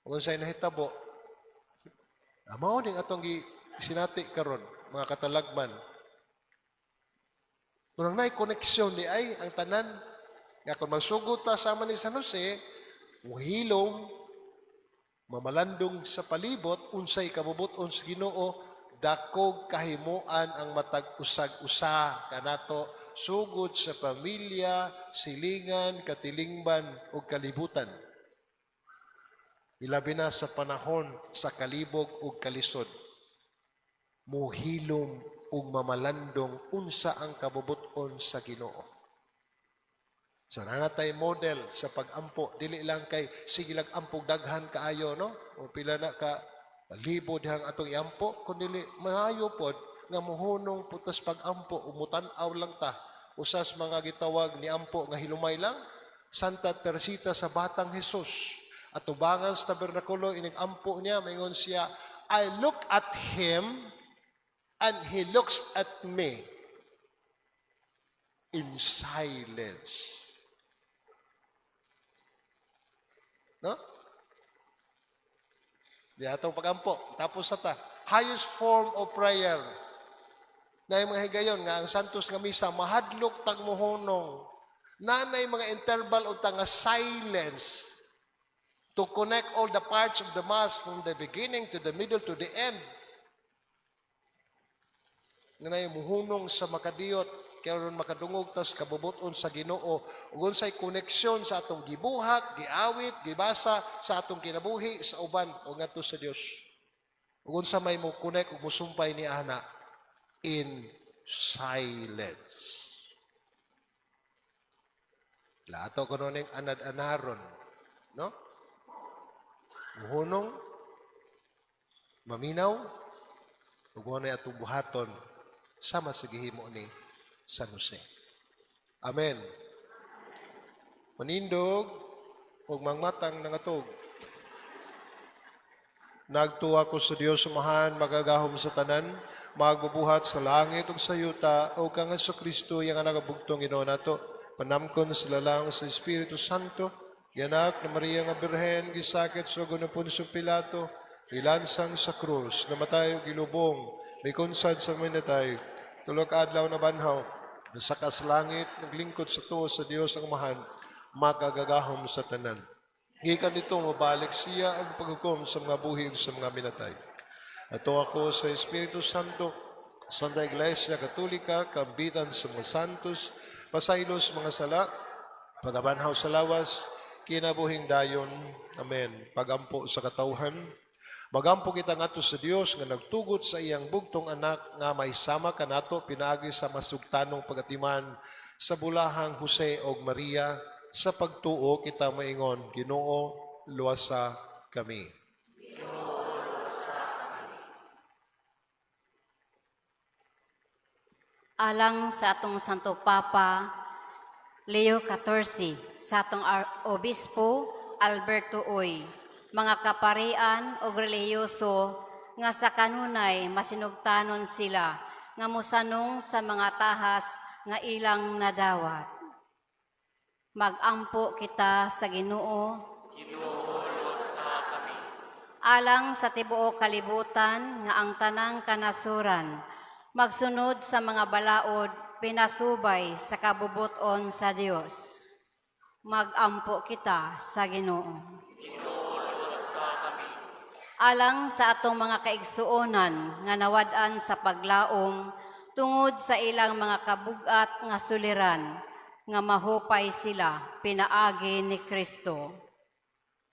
Speaker 4: Ug unsay nahitabo? Mao ning atong gi sinati karon, mga katalagman. Kung ang naay koneksyon ni ay ang tanan nga kung magsugot ta sama ni San Jose, muhilom, mamalandong sa palibot, unsay kabubuton sa Ginoo, dakog kahimuan ang matag usag-usa kanato sugod sa pamilya, silingan, katilingban ug kalibutan. Ilabi na sa panahon sa kalibog ug kalisod. Muhilom ug mamalandong unsa ang kabubuton sa Ginoo. So naa tay model sa pag-ampo, dili lang kay sige lang ampog daghan kaayo, no? O pila na ka libo dihang atong iampo, kun dili maayo pod nga muhunong putas pag-ampo, umutan-aw lang ta usas mga gitawag ni ampo nga hilumay lang. Santa Teresita sa Batang Jesus, atubangan sa tabernakulo, inig ampo niya, maingon siya, "I look at him and he looks at me in silence." No? Di atong pagampo. Tapos sa ta. Highest form of prayer. Na yung mga higayon nga ang Santos nga Misa, mahadlok tag muhunong. Naa nay mga interval unta nga silence to connect all the parts of the Mass from the beginning to the middle to the end. Nga nay muhunong sa makadiyot, kaya ron makadungog tas kabubuton sa Ginoo ug unsay koneksyon sa atong gibuhat, giawit, gibasa sa atong kinabuhi sa uban o ngadto sa Dios. Ug unsa may mo connect ug musumpay ni ana in silence. Lato kuno ning anad-anaron, no? Muhunong, maminaw, ug mao na atong buhaton sama sa gihimo ni San Jose. Amen. Manindog ug mangmatang nangatog. Nagtuo ako sa Dios Amahan, makagagahom sa tanan, magbubuhat sa langit ug sa yuta, ug kang Kristo iyang anak bugtong Ginoo nato, panamkon sa lalang sa Espiritu Santo, gianak ni Maria nga Birhen, gisakit sa ni Poncio Pilato, gilansang sa krus, namatay ug gilubong, mikunsad sa minatay, tulo ka adlaw nabanhaw, nasaka sa langit, naglingkod sa tuo sa Dios ang Amahan, makagagahom sa tanan. Gikan didto mabalik siya ang paghukom sa mga buhi ug sa mga minatay. Ato ako sa Espiritu Santo, Santa Iglesia Katolika, kaambitan sa mga santos, pasaylo sa mga sala, pagabanhaw sa lawas, kinabuhing dayon. Amen. Pagampo sa katawhan. Magampo kita ngadto sa Dios nga nagtugot sa iyang bugtong anak nga mahisama kanato pinaagi sa masugtanong pagatiman sa bulahang Jose ug Maria. Sa pagtuo kita maingon, Ginoo, luwasa kami.
Speaker 7: Alang sa atong Santo Papa Leo XIV, sa atong Obispo Alberto Uy, mga kaparian o relihiyoso nga sa kanunay masinugtanon sila nga mosanong sa mga tahas nga ilang nadawat. Magampo kita sa Ginoo.
Speaker 2: Ginoo, luwasa kami.
Speaker 7: Alang sa tibuok kalibutan nga ang tanang kanasuran magsunod sa mga balaod pinasubay sa kabubuton sa Dios. Magampo kita sa Ginoo.
Speaker 2: Ginoo, luwasa kami.
Speaker 7: Alang sa atong mga kaigsuonan nga nawad-an sa paglaom tungod sa ilang mga kabugat nga suliran nga mahupay sila pinaagi ni Kristo.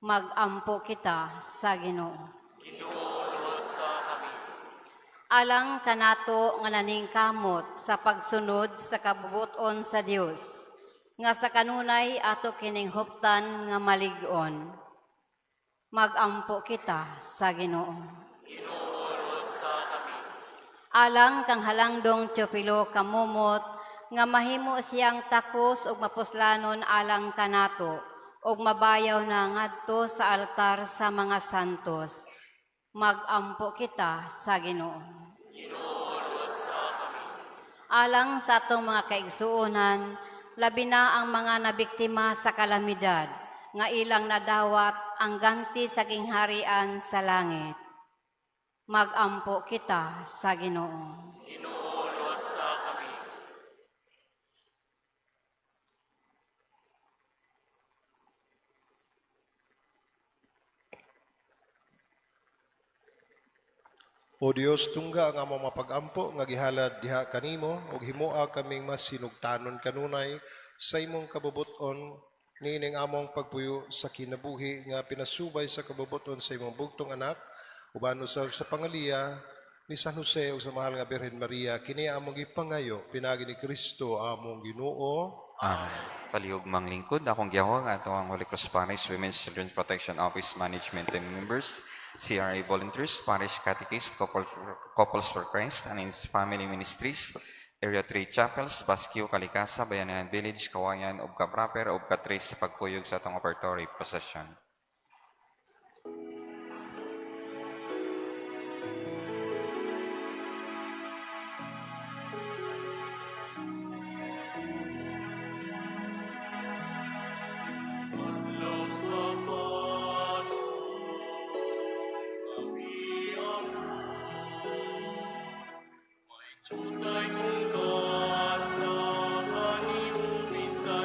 Speaker 7: Magampo kita sa Ginoo.
Speaker 2: Ginoo, luwasa kami.
Speaker 7: Alang kanato nga naningkamot sa pagsunod sa kabubuton sa Dios nga sa kanunay ato kining huptan nga malig-on. Magampo kita sa Ginoo.
Speaker 2: Ginoo, luwasa kami.
Speaker 7: Alang kang halangdong Teofilo Camomot nga mahimo siyang takos ug mapuslanon alang kanato ug mabayaw na ngadto sa altar sa mga santos. Magampo kita sa Ginoo.
Speaker 2: Ginoo, luwasa kami.
Speaker 7: Alang sa atong mga kaigsuonan, labi na ang mga nabiktima sa kalamidad, nga ilang nadawat ang ganti sa gingharian sa langit. Magampo kita sa Ginoo.
Speaker 2: Ginoo, luwasa kami.
Speaker 4: O Dios, tungga ang among mapagampo nga gihalad diha kanimo ug himoa kaming masinugtanon kanunay sa imong kabubuton niining among pagpuyo sa kinabuhi nga pinasubay sa kabubuton sa imong bugtong anak, uban usab sa pangaliya ni San Jose ug sa mahal nga Birhen Maria. Kini among gipangayo pinaagi ni Kristo among Ginoo.
Speaker 1: Amen. Palihog manglingkod, akong gihawag ato ang Holy Cross Parish Women's Children's Protection Office Management Team members, CRA volunteers, Parish Catechist, Couples for Christ, and its Family Ministries, Area 3 Chapels, Basque, Kalikasa, Bayanihan Village, Kawayan, ug Kapraper, ug Katres sa pagkuyog sa atong offertory procession.
Speaker 6: Adlaw sa Pasko, kami ako. May tiyutay kong kasa, kaniumi sa.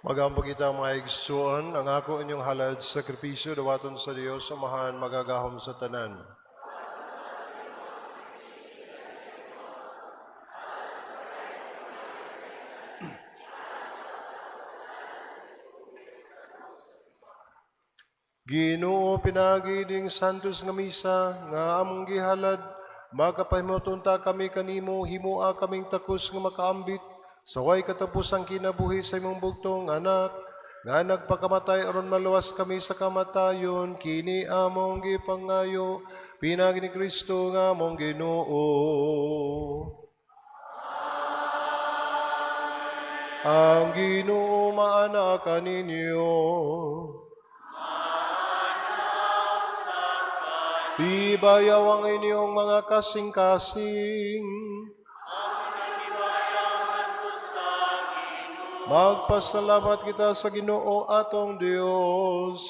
Speaker 4: Magampo kita, mga igsuon, ang ako inyong halad sakripisyo dawaton sa Dios Amahan magagahom sa tanan. Ginoo, pinaagi ning santos nga misa nga among gihalad, makapahimot unta kami kanimo, himoa kaming takos nga makaambit sa way katapusang kinabuhi sa imong bugtong anak nga nagpakamatay aron maluwas kami sa kamatayon. Kini among gipangayo pinaagi ni Kristo nga among Ginoo. Ang Ginoo maana kaninyo. Ibayaw ang inyong mga kasing-kasing. Magpasalamat kita sa Ginoo atong Dios.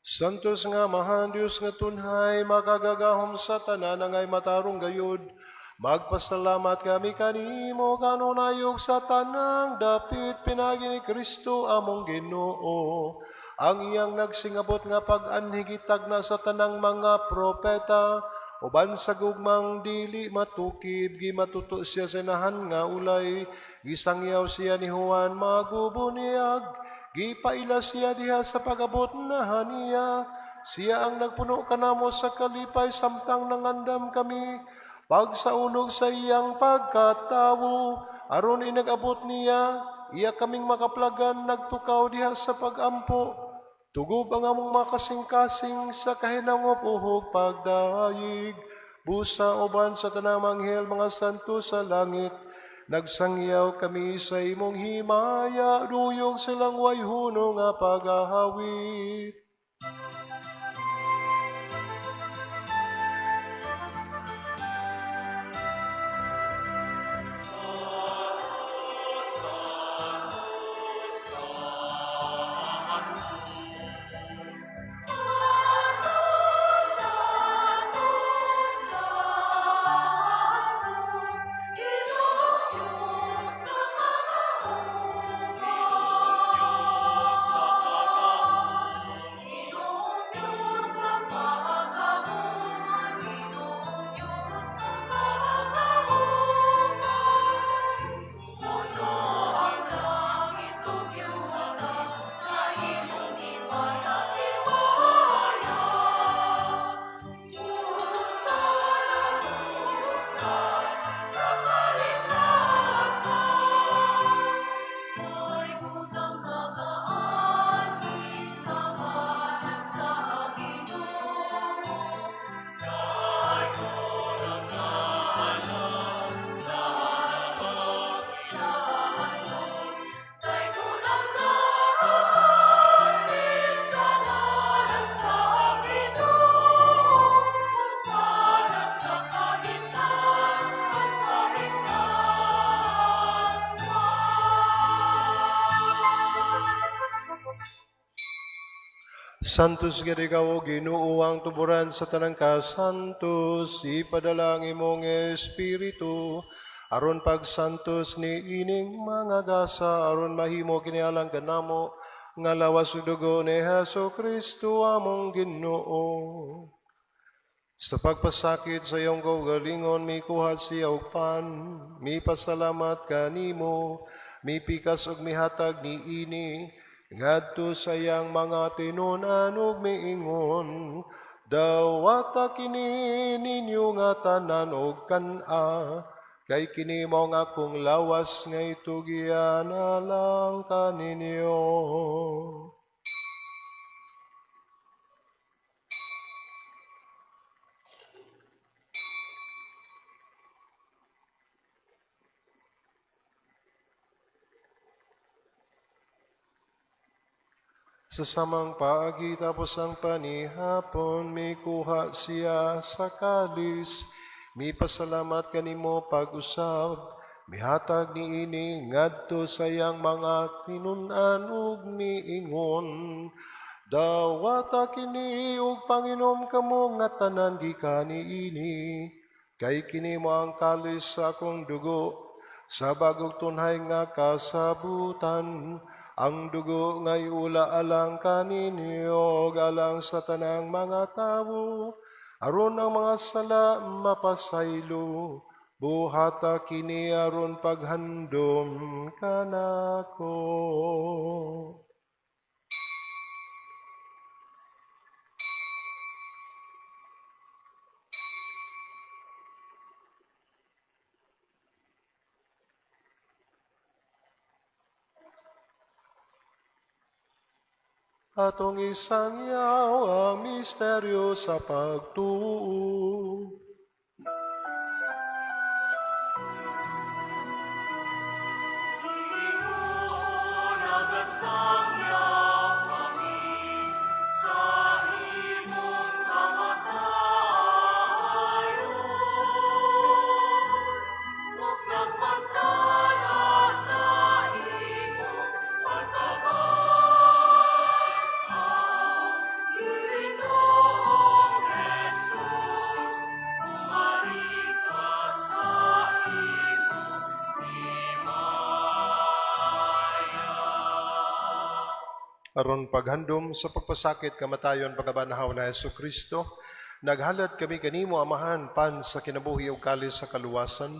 Speaker 4: Santos nga Amahan, Dios nga tunhay, makagagahom sa tanan, angay matarong gayud. Magpasalamat kami kanimo kanunay ug sa tanang dapit pinaagi ni Kristo among Ginoo. Ang iyang nagsingabot nga pag-anhi gitagna sa tanang mga propeta, uban sa gugmang dili matukib gimatuto siya sa inahan nga ulay, gisangyaw siya ni Juan magubunyag, gipaila siya diha sa pag-abot na haniya. Siya ang nagpuno kanamo sa kalipay samtang nangandam kami pagsaulog sa iyang pagkatawo, aron inag-abot niya, iya kaming makaplagan nagtukaw diha sa pagampo. Tugob ang among makasing-kasing sa kahinangop uhog pagdayig. Busa uban sa tanang anghel, mga santo sa langit, nagsangyaw kami sa imong himaya, duyog silang way huno nga pagahawit.
Speaker 3: Santos, Ginoong Diyos sa makagagahom. Ginoong Diyos sa makagagahom, Ginoong Diyos sa makagagahom. Puno ang langit ug yuta sa imong himaya-himaya. Hosana, hosana sa kalikasan. May gutang nagaanhi sa ngalan sa Ginoo. Sa Santos, kay gutang nagaanhi sa ngalan sa Ginoo. Hosana sa kahitaas-kahitasan.
Speaker 4: Santos gid ikaw, o Ginoo, ang tuburan sa tanang kasantos, ipadala ang imong Espiritu aron pagsantos ni ining mga gasa, aron mahimo kini alang kanamo nga lawas ug dugo ni Hesus Kristo among Ginoo. Sa pagpasakit sa iyong kaugalingon, mikuha siya og pan, mipasalamat kanimo, mipikas og mihatag niini, ngadto sa iyang mga tinunan ug miingon, "Dawata kini ninyo nga tanan og kan-a, kay kini mao ang akong lawas nga itugyan alang kaninyo." Sa samang paagi, tapos ang panihapon, mikuha siya sa kalis, mipasalamat kanimo pag-usab, mihatag niini ngadto sa iyang mga tinun-an ug miingon, "Dawata kini ug panginom kamo nga tanan gikan niini. Kay kini mo ang kalis sa akong dugo, sa bagong tunhay nga kasabutan, ang dugo nga iula alang kaninyo, ug alang sa tanang mga tawo, aron ang mga sala mapasaylo, buhata kini aron paghandom kanako. Atong isangyaw ang misteryo sa pagtuo.
Speaker 3: Ginoo, nagasangyaw kami sa imong kamatayon. Ug nagpantala sa imong pagkabanhaw. Ginoong Jesus, kumari ka sa imong himaya.
Speaker 4: Aron paghandom sa pagpasakit kamatayon pagkabanhaw na Hesus Kristo, naghalad kami kanimo Amahan pan sa kinabuhi ug kalis sa kaluwasan.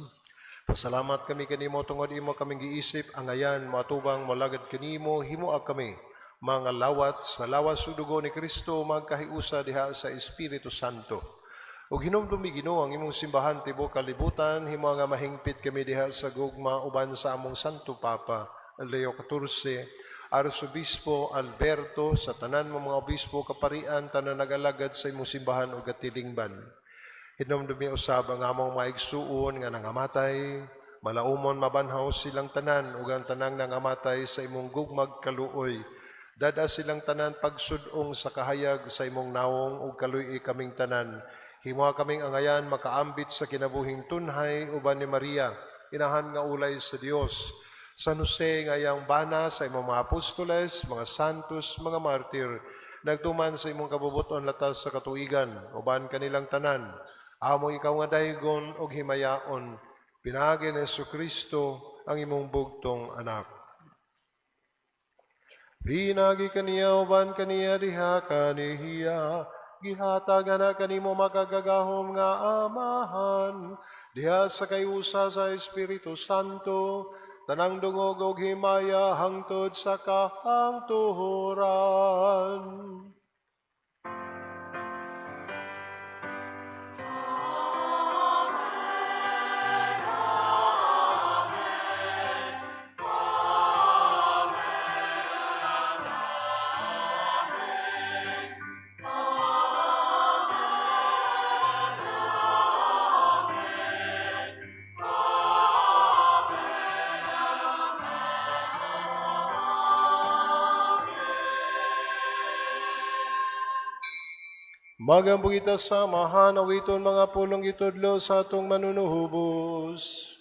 Speaker 4: Pasalamat kami kanimo tungod imo kaming giisip angayan moatubang molagad kanimo himoa kami mga lawat sa lawas ug dugo ni Kristo magkahiusa diha sa Espiritu Santo. Ug hinumdumi Ginoo ang imong simbahan tibuok kalibutan, himo nga mahingpit kami diha sa gugma uban sa among Santo Papa Leo XIV, Arsobispo Alberto, sa tanan mo mga obispo kaparian tanan nagalagad sa imong simbahan ug katilingban. Hinumdumi usab ang among maigsuon nga nangamatay, malaumon mabanhaw silang tanan ug ang tanang nangamatay sa imong gugmag kaluoy. Dada silang tanan pagsudong sa kahayag sa imong nawong ug kaluy kaming tanan. Himoa kaming angayan makaambit sa kinabuhing tunhay uban ni Maria, inahan nga ulay sa Dios. San Jose nga iyang bana sa imong mga apostoles, mga santos, mga martir, nagtuman sa imong kabubuton latas sa katuigan, uban kanilang tanan. Amo ikaw nga daygon og himayaon, pinaagi ni Kristo ang imong bugtong anak. Pinaagi kaniya uban kaniya diha kaniya, gihatag na kanimo makagagahom nga Amahan, diha sa kayusa sa Espiritu Santo, tanang dungog og himaya hangtod sa kahangturan. Magampo kita sa Amahan, awiton mga pulong itudlo sa atong manunuhubos.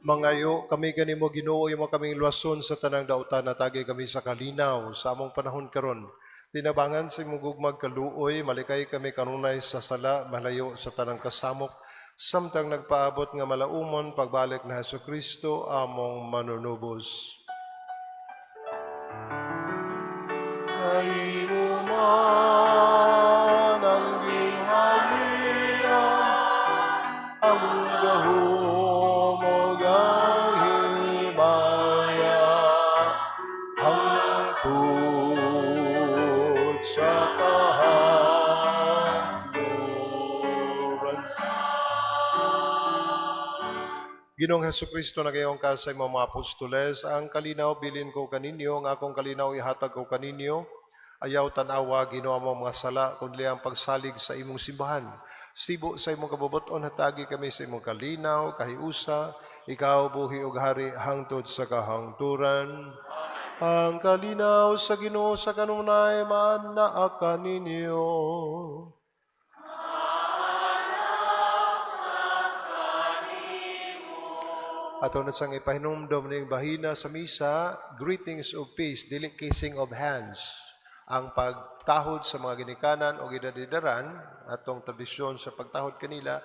Speaker 4: Mangayo kami kanimo, Ginoo, imo kaming luwason sa tanang dautan, hatagi kami sa kalinaw sa among panahon karon. Tinabangan sa imong gugmag kaluoy, malikay kami kanunay sa sala, malayo sa tanang kasamok, samtang nagpaabot nga malaumon pagbalik ni Hesus Kristo among manunubos. Kanimo man ang gingharian, ang gahom ug ang himaya, hangtod sa kahangturan. Ginoong Hesus Kristo, nagaingon ka sa imong mga apostoles, "Ang kalinaw bilin ko kaninyo, ang akong kalinaw ihatag ko kaninyo. Ayaw tan-awa, Ginoo, among mga sala, kundi ang pagsalig sa imong simbahan. Sibo sa imong kabubuton, hatagi kami sa imong kalinaw, kahiusa, ikaw buhi ug hari hangtod sa kahangturan." Ang kalinaw sa Ginoo sa kanunay maanaa kaninyo. Ato na sang ipahinumdom ning bahina sa misa, greetings of peace, dili kissing of hands. Ang pagtahod sa mga ginikanan o edad-edaran, atong tradisyon sa pagtahod kanila,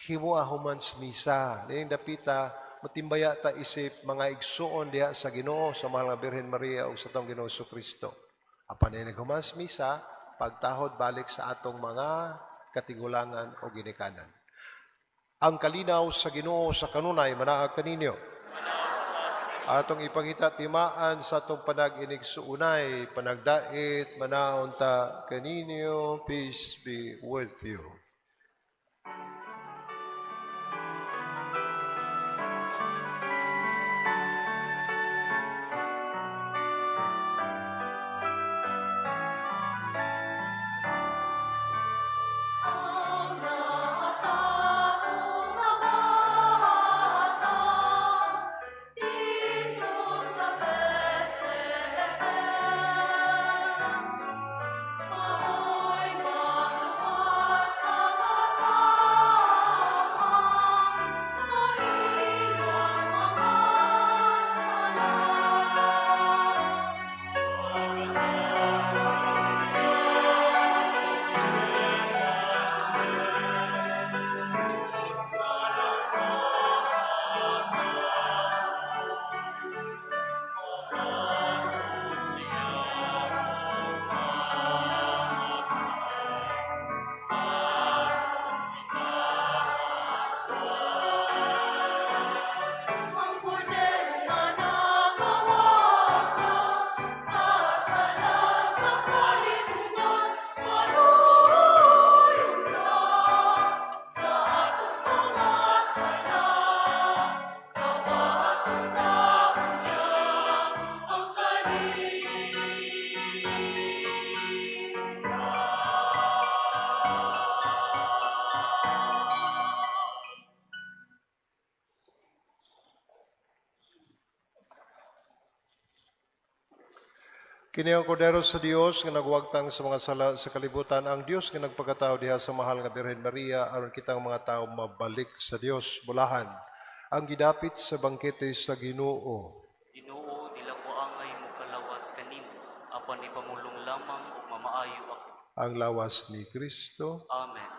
Speaker 4: himoa human sa misa. Ning dapita, matimbaya ta isip mga igsuon diha sa Ginoo, sa mahal nga Birhen Maria ug sa atong Ginoo Kristo. Apan ning human sa misa, pagtahod balik sa atong mga katigulangan o ginikanan. Ang kalinaw sa Ginoo sa kanunay manaa kaninyo. Atong ipangita timaan sa atong panag-inigsuunay, panagdait, manaon ta kaninyo. Peace be with you.
Speaker 3: Ang nakatagong mga dito sa Bethlehem, mao'y magluwas sa katawhan sa ilang mga sala. Ang kordero nga nakawata sa sala sa kalibutan, maluoy ka sa atong mga sala. Dawaton ta unya ang kalinaw.
Speaker 4: Kini ang Kordero sa Dios nga nagwagtang sa mga sala sa kalibutan, ang Dios nga nagpakatao diha sa mahal nga Birhen Maria aron kitang mga tawo mabalik sa Dios. Bulahan ang gidapit sa bangkete sa Ginoo.
Speaker 2: Ginoo, dili ko angay mokalawat kanimo, apan ipamulong lamang ug mamaayo ako.
Speaker 4: Ang lawas ni Kristo.
Speaker 2: Amen.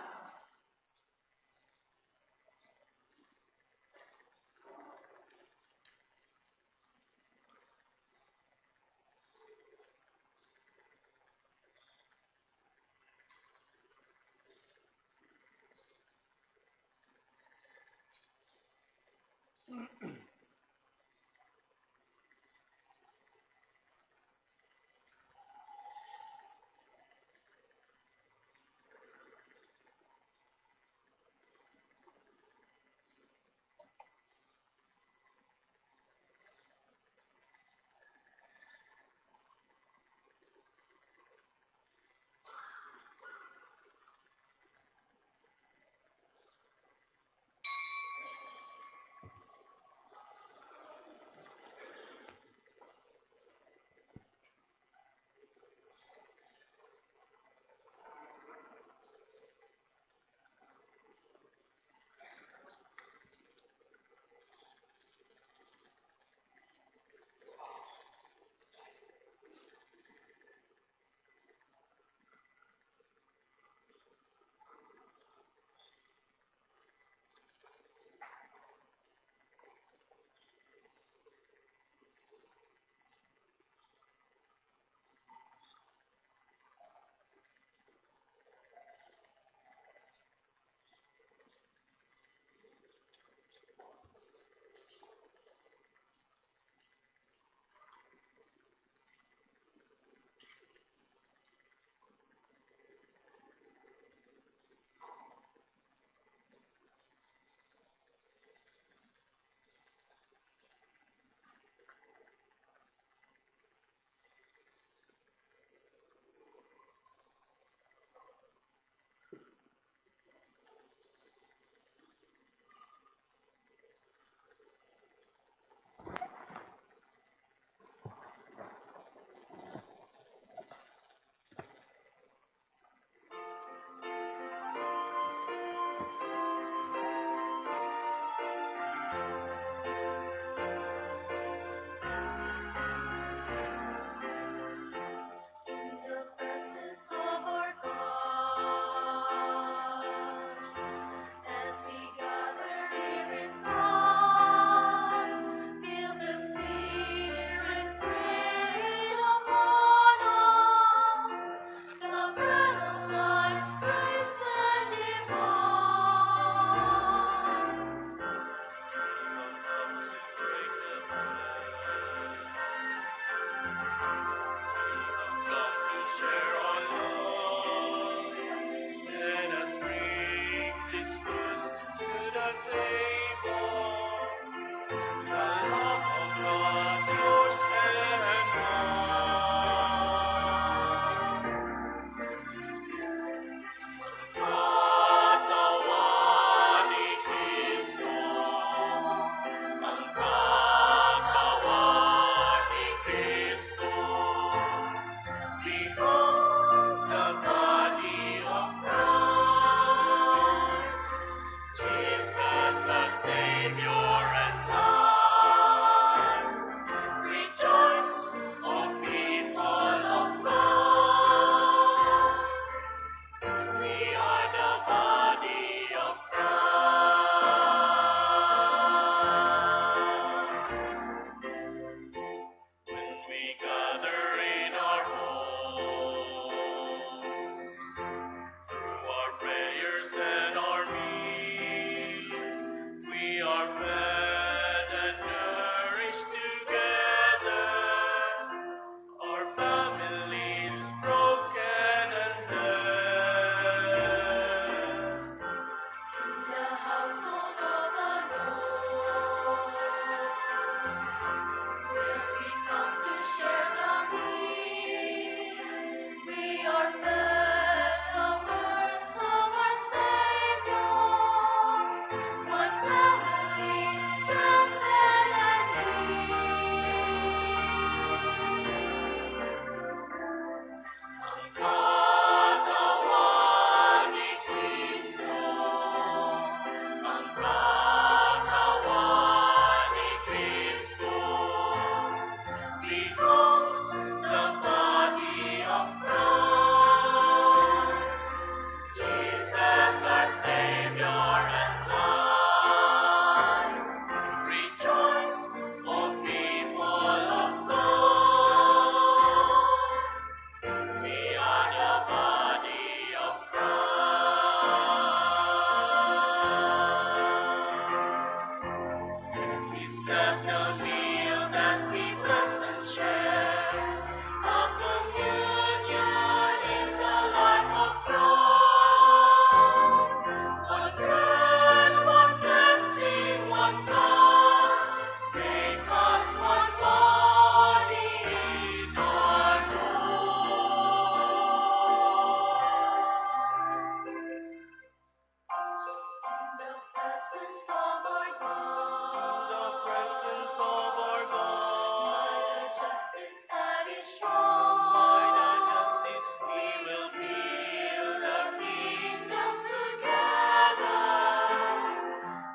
Speaker 6: presence of our God.
Speaker 3: By the justice that is shown,
Speaker 6: By the justice
Speaker 3: we will build a kingdom together.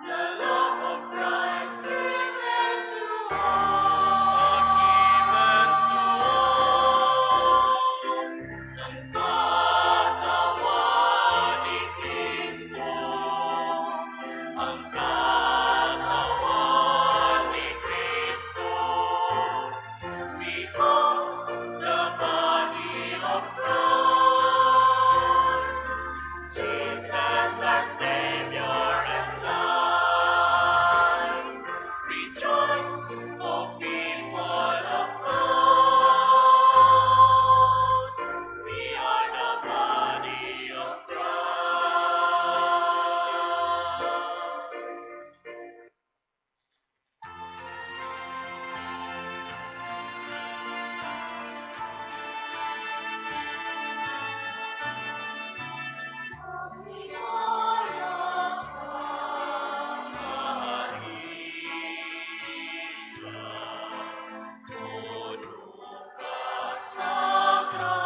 Speaker 3: The love of Christ given to all.
Speaker 6: Given to all.
Speaker 3: Ang katawan ni Kristo, ang katawan ni Kristo. We hold the body of Christ, Jesus our Savior and Light. Rejoice, O people of God. We are the body of Christ.
Speaker 6: Sa grasya.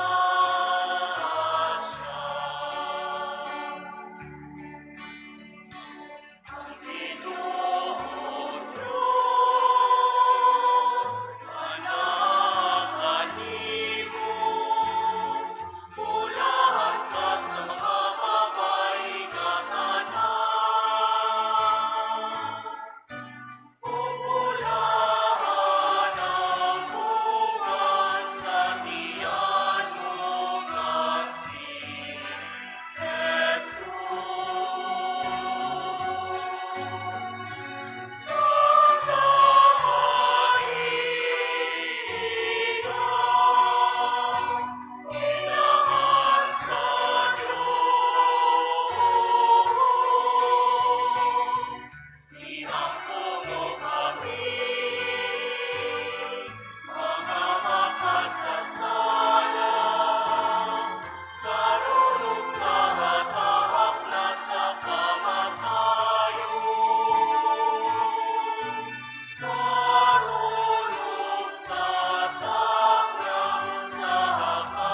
Speaker 3: Ang Ginoong Diyos,
Speaker 6: Anak kanimo, bulahan ka sa mga babae nga tanan. Ug bulahan ang bunga sa tiyan mo nga si Jesus.
Speaker 3: Santa Maria,
Speaker 6: Inahan sa Diyos,
Speaker 3: Iampo mo kami,
Speaker 6: mga makasasala, karon ug sa hatahap sa kamatayon. Karon ug sa takna sa kamatayon.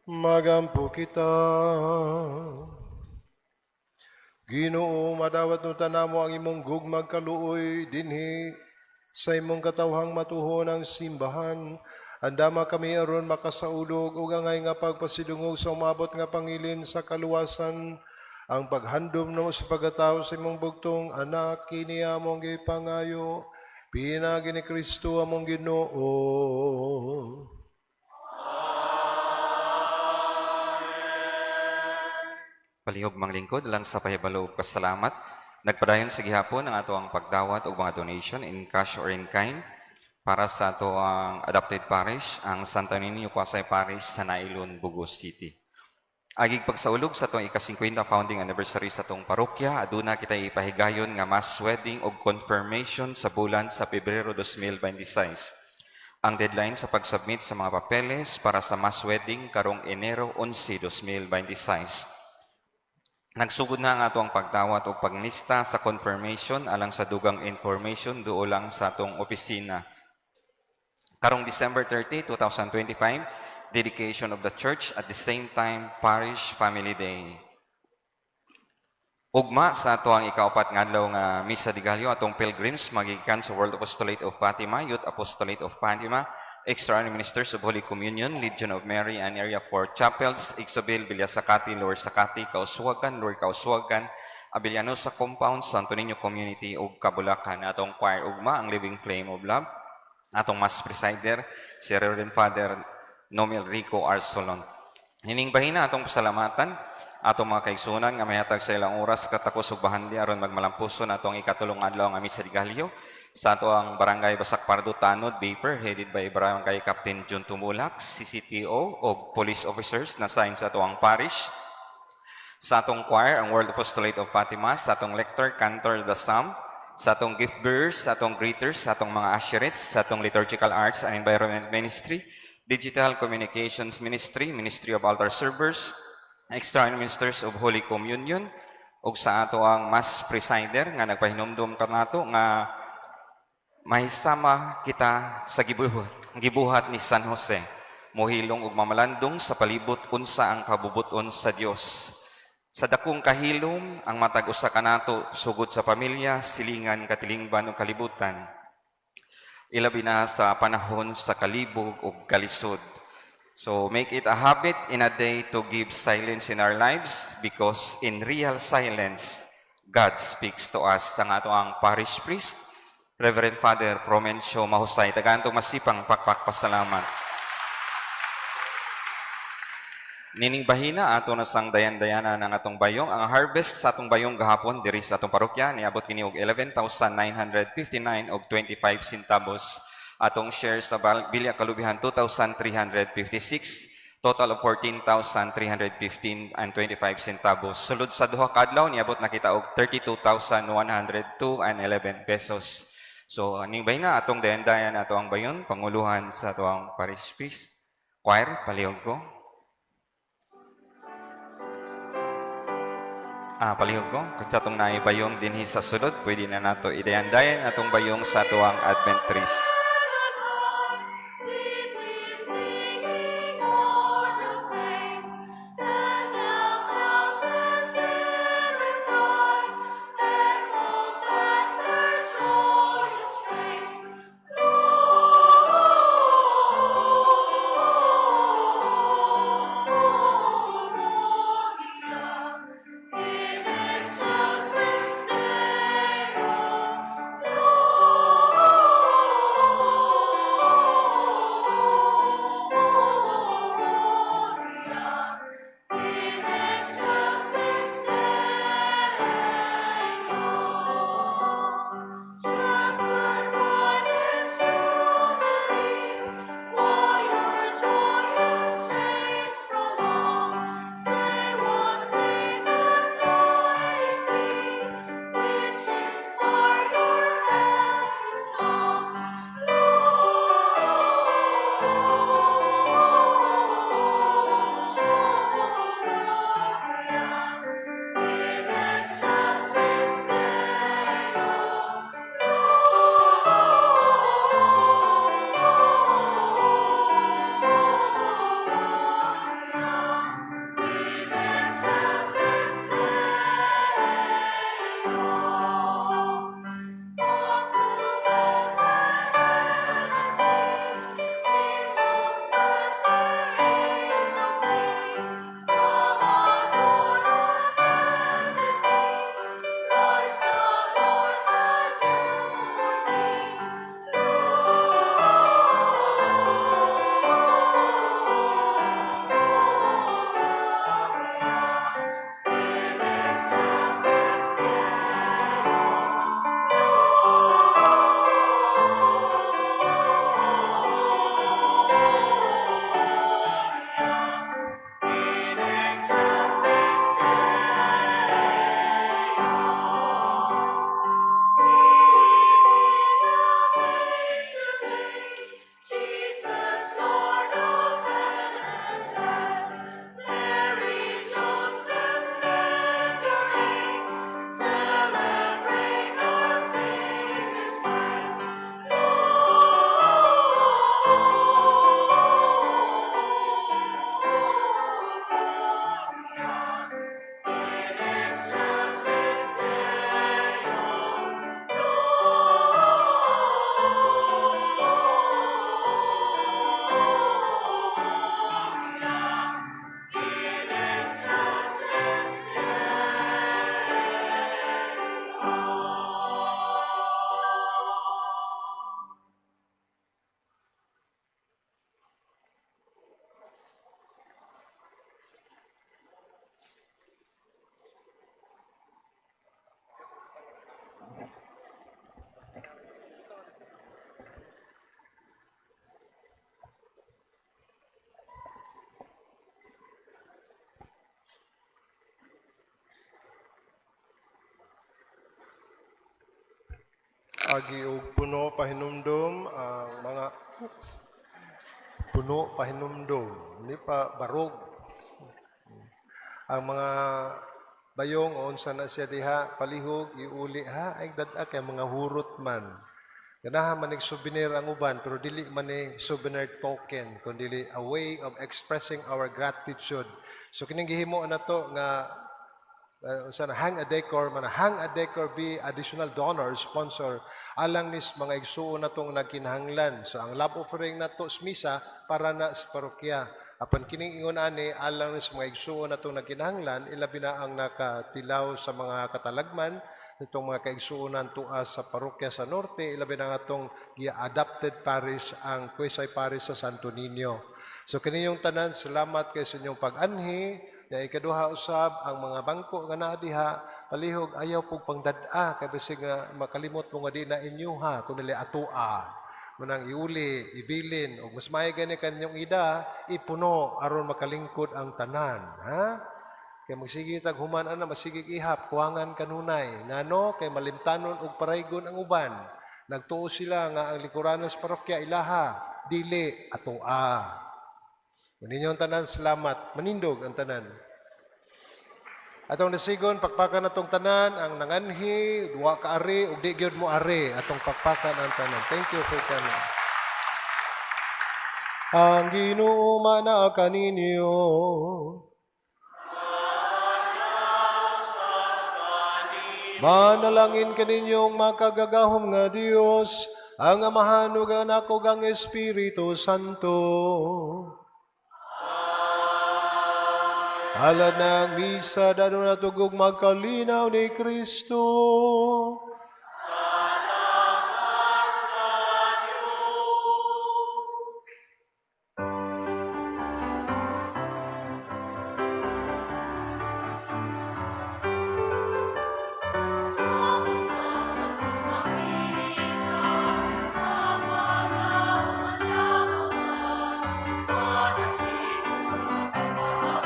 Speaker 4: Magampo kita. Ginoo, madawat unta namo ang imong gugmag kaluoy dinhi sa imong katawhang matuhon ang simbahan. Andama kami aron makasaulog ug angay nga pagpasidungog sa umabot nga pangilin sa kaluwasan, ang paghandom namo sa pagkatao sa imong bugtong anak, kini among gipangayo pinaagi ni Kristo among Ginoo.
Speaker 1: Palihog manglingkod lang sa pahibalo ug pasalamat. Nagpadayon sa gihapon ang ato ang pagdawat og mga donation in cash or in kind para sa ato ang adopted parish, ang Santo Niño Quasi Parish sa Nailon, Bogo City. Agig pagsaulog sa atong ika-50 founding anniversary sa atong parokya, aduna kita ipahigayon nga mass wedding ug confirmation sa bulan sa Pebrero 2026. Ang deadline sa pagsubmit sa mga papeles para sa mass wedding karong Enero 11, 2026. Nagsugod na ang ato ang pagdawat o paglista sa confirmation alang sa dugang information duol lang sa atong opisina. Karong December 30, 2025, dedication of the church, at the same time Parish Family Day. Ugma sa ato ang ikaupat nga adlaw nga Misa de Gallo, atong pilgrims magikan sa World Apostolate of Fatima, Youth Apostolate of Fatima, Extraordinary Ministers of Holy Communion, Legion of Mary, and Area 4 Chapels, Ixobel, Villa Sakati, Lower Sakati, Kauswagan, Lower Kauswagan, Abellanosa Compound, Santo Niño Community ug Kabulacan. Atong choir ugma ang Living Flame of Love. Atong mass presider si Reverend Father Nomel Rico Arsolon. Hining bahina atong pasalamatan Atong mga kaigsunan nga mahatag sa ilang oras, katakos ug bahandi aron magmalampuson atong ikatulong adlaw nga Misa de Gallo. Sa ato ang Barangay Basak Pardo Tanod Vapor, headed by Barangay Captain Jun Tumulak, CCTO o police officers na sign sa ato ang parish. Sa atong choir, ang World Apostolate of Fatima, sa atong lector, cantor, the Psalm, sa atong gift bearers, sa atong greeters, sa atong mga usherettes, sa atong liturgical arts and environment ministry, digital communications ministry, Ministry of Altar Servers, extra ministers of Holy Communion, ug sa ato ang mass presider nga nagpahinumdum kanato nga mahisama kita sa gibuhat ni San Jose, mohilong ug mamalandong sa palibot unsa ang kabubuton sa Dios. Sa dakong kahilom, ang matag usa kanato sugod sa pamilya, silingan, katilingban ug kalibutan. Ilabi na sa panahon sa kalibog ug kalisod. So make it a habit in a day to give silence in our lives because in real silence, God speaks to us. Sa nga ato ang parish priest, Reverend Father Promencio Mahusay. Tagaan masipang pakpak pasalamat. Nining bahina ato na sang dayan-dayana ng atong bayong. Ang harvest sa atong bayong gahapon diri sa atong parokya niabot kini og 11,959 og 25 centavos. Atong share sa Bilya Kalubihan 2,356, total of 14,315 and 25 centavos. Sulod sa duha ka adlaw niabot na kita og 32,102 and 11 pesos. So ning bahina atong dayan-dayan ato ang bayon panguluhan sa ato ang parish priest. Choir, palihog ko. Ah, palihog ko. Kung sa atong naibayong dinhi sa sulod, pwede na nato idayan-dayan atong bayong sa atuang Advent trees.
Speaker 3: Sweetly singing o'er the plains, the down mountains in reply, echo back their joyous strains. Gloria in excelsis Deo.
Speaker 4: Agi og puno pahinumdom ang mga puno pahinumdom, hindi pa barog. Ang mga bayong o unsa na siya diha, palihog iuli ha, ay dad-a kay mga hurot man. Ganahan man souvenir ang uban, pero dili man ni souvenir token, kundi a way of expressing our gratitude. So kining gihimo na to nga unsa na, hang a decor man, hang a decor be additional donor sponsor alang nis mga igsuon natong nagkinahanglan. So ang love offering nato sa misa para na sa parokya, apan kining ingon ani alang nis mga igsuon natong nagkinahanglan, ilabi na ang nakatilaw sa mga katalagman nitong mga kaigsuonan tua sa parokya sa Norte, ilabi na nga atong gi-adopted parish, ang Quezay Parish sa Santo Niño. So kaninyong tanan, salamat kay sa inyong pag-anhi. Ya, ikaduha usab, ang mga bangko nga naa diha, palihog ayaw pug pangdad-a kay bisig nga makalimot mo nga di na inyuha kun dili atoa. Munang iuli, ibilin ug mas maayo gani kanyong ida ipuno aron makalingkod ang tanan, ha? Kay magsige tag human ana, masigig ihap, kuwangan kanunay. Ngano kay malimtanon og paraygon ang uban. Nagtuo sila nga ang lingkuranan sa parokya ilaha, dili, atoa. Ninyong tanan, salamat. Manindog ang tanan. Atong nasigon, pakpakan atong tanan, ang nanganhi, duwa ka ari, ug di gyud mo ari, atong pakpakan ang tanan. Thank you for coming. Ang Ginoo mana kaninyo. Manalangin kaninyong makagagahom nga Dios, ang Amahan ug ang Anak ug ang Espiritu Santo. Halad ng misa, danon natugog magkalinaw ni Kristo.
Speaker 6: Salamat sa Diyos.
Speaker 3: Tapos na sa krus ng misa, sa paglaom at laban, panasigo sa pagpaabot,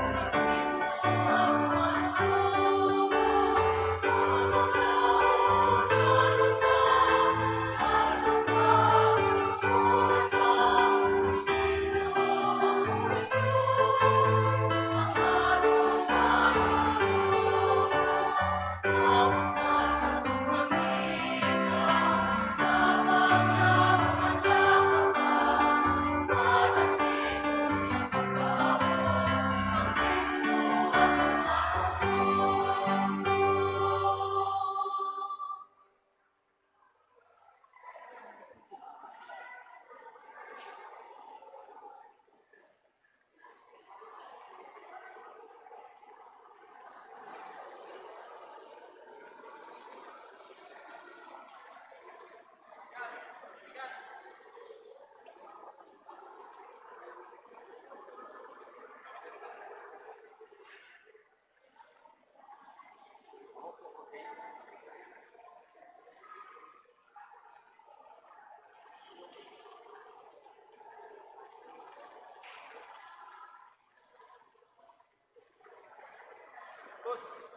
Speaker 3: sa Kristo ang manubos. Pamalaon na Si Kristo ang Diyos, ang atong manubos. Tapos na sa krus ng misa, sa paglaom at laban, panasigo sa pagpaabot, ang Kristo atong manubos.
Speaker 2: Boss.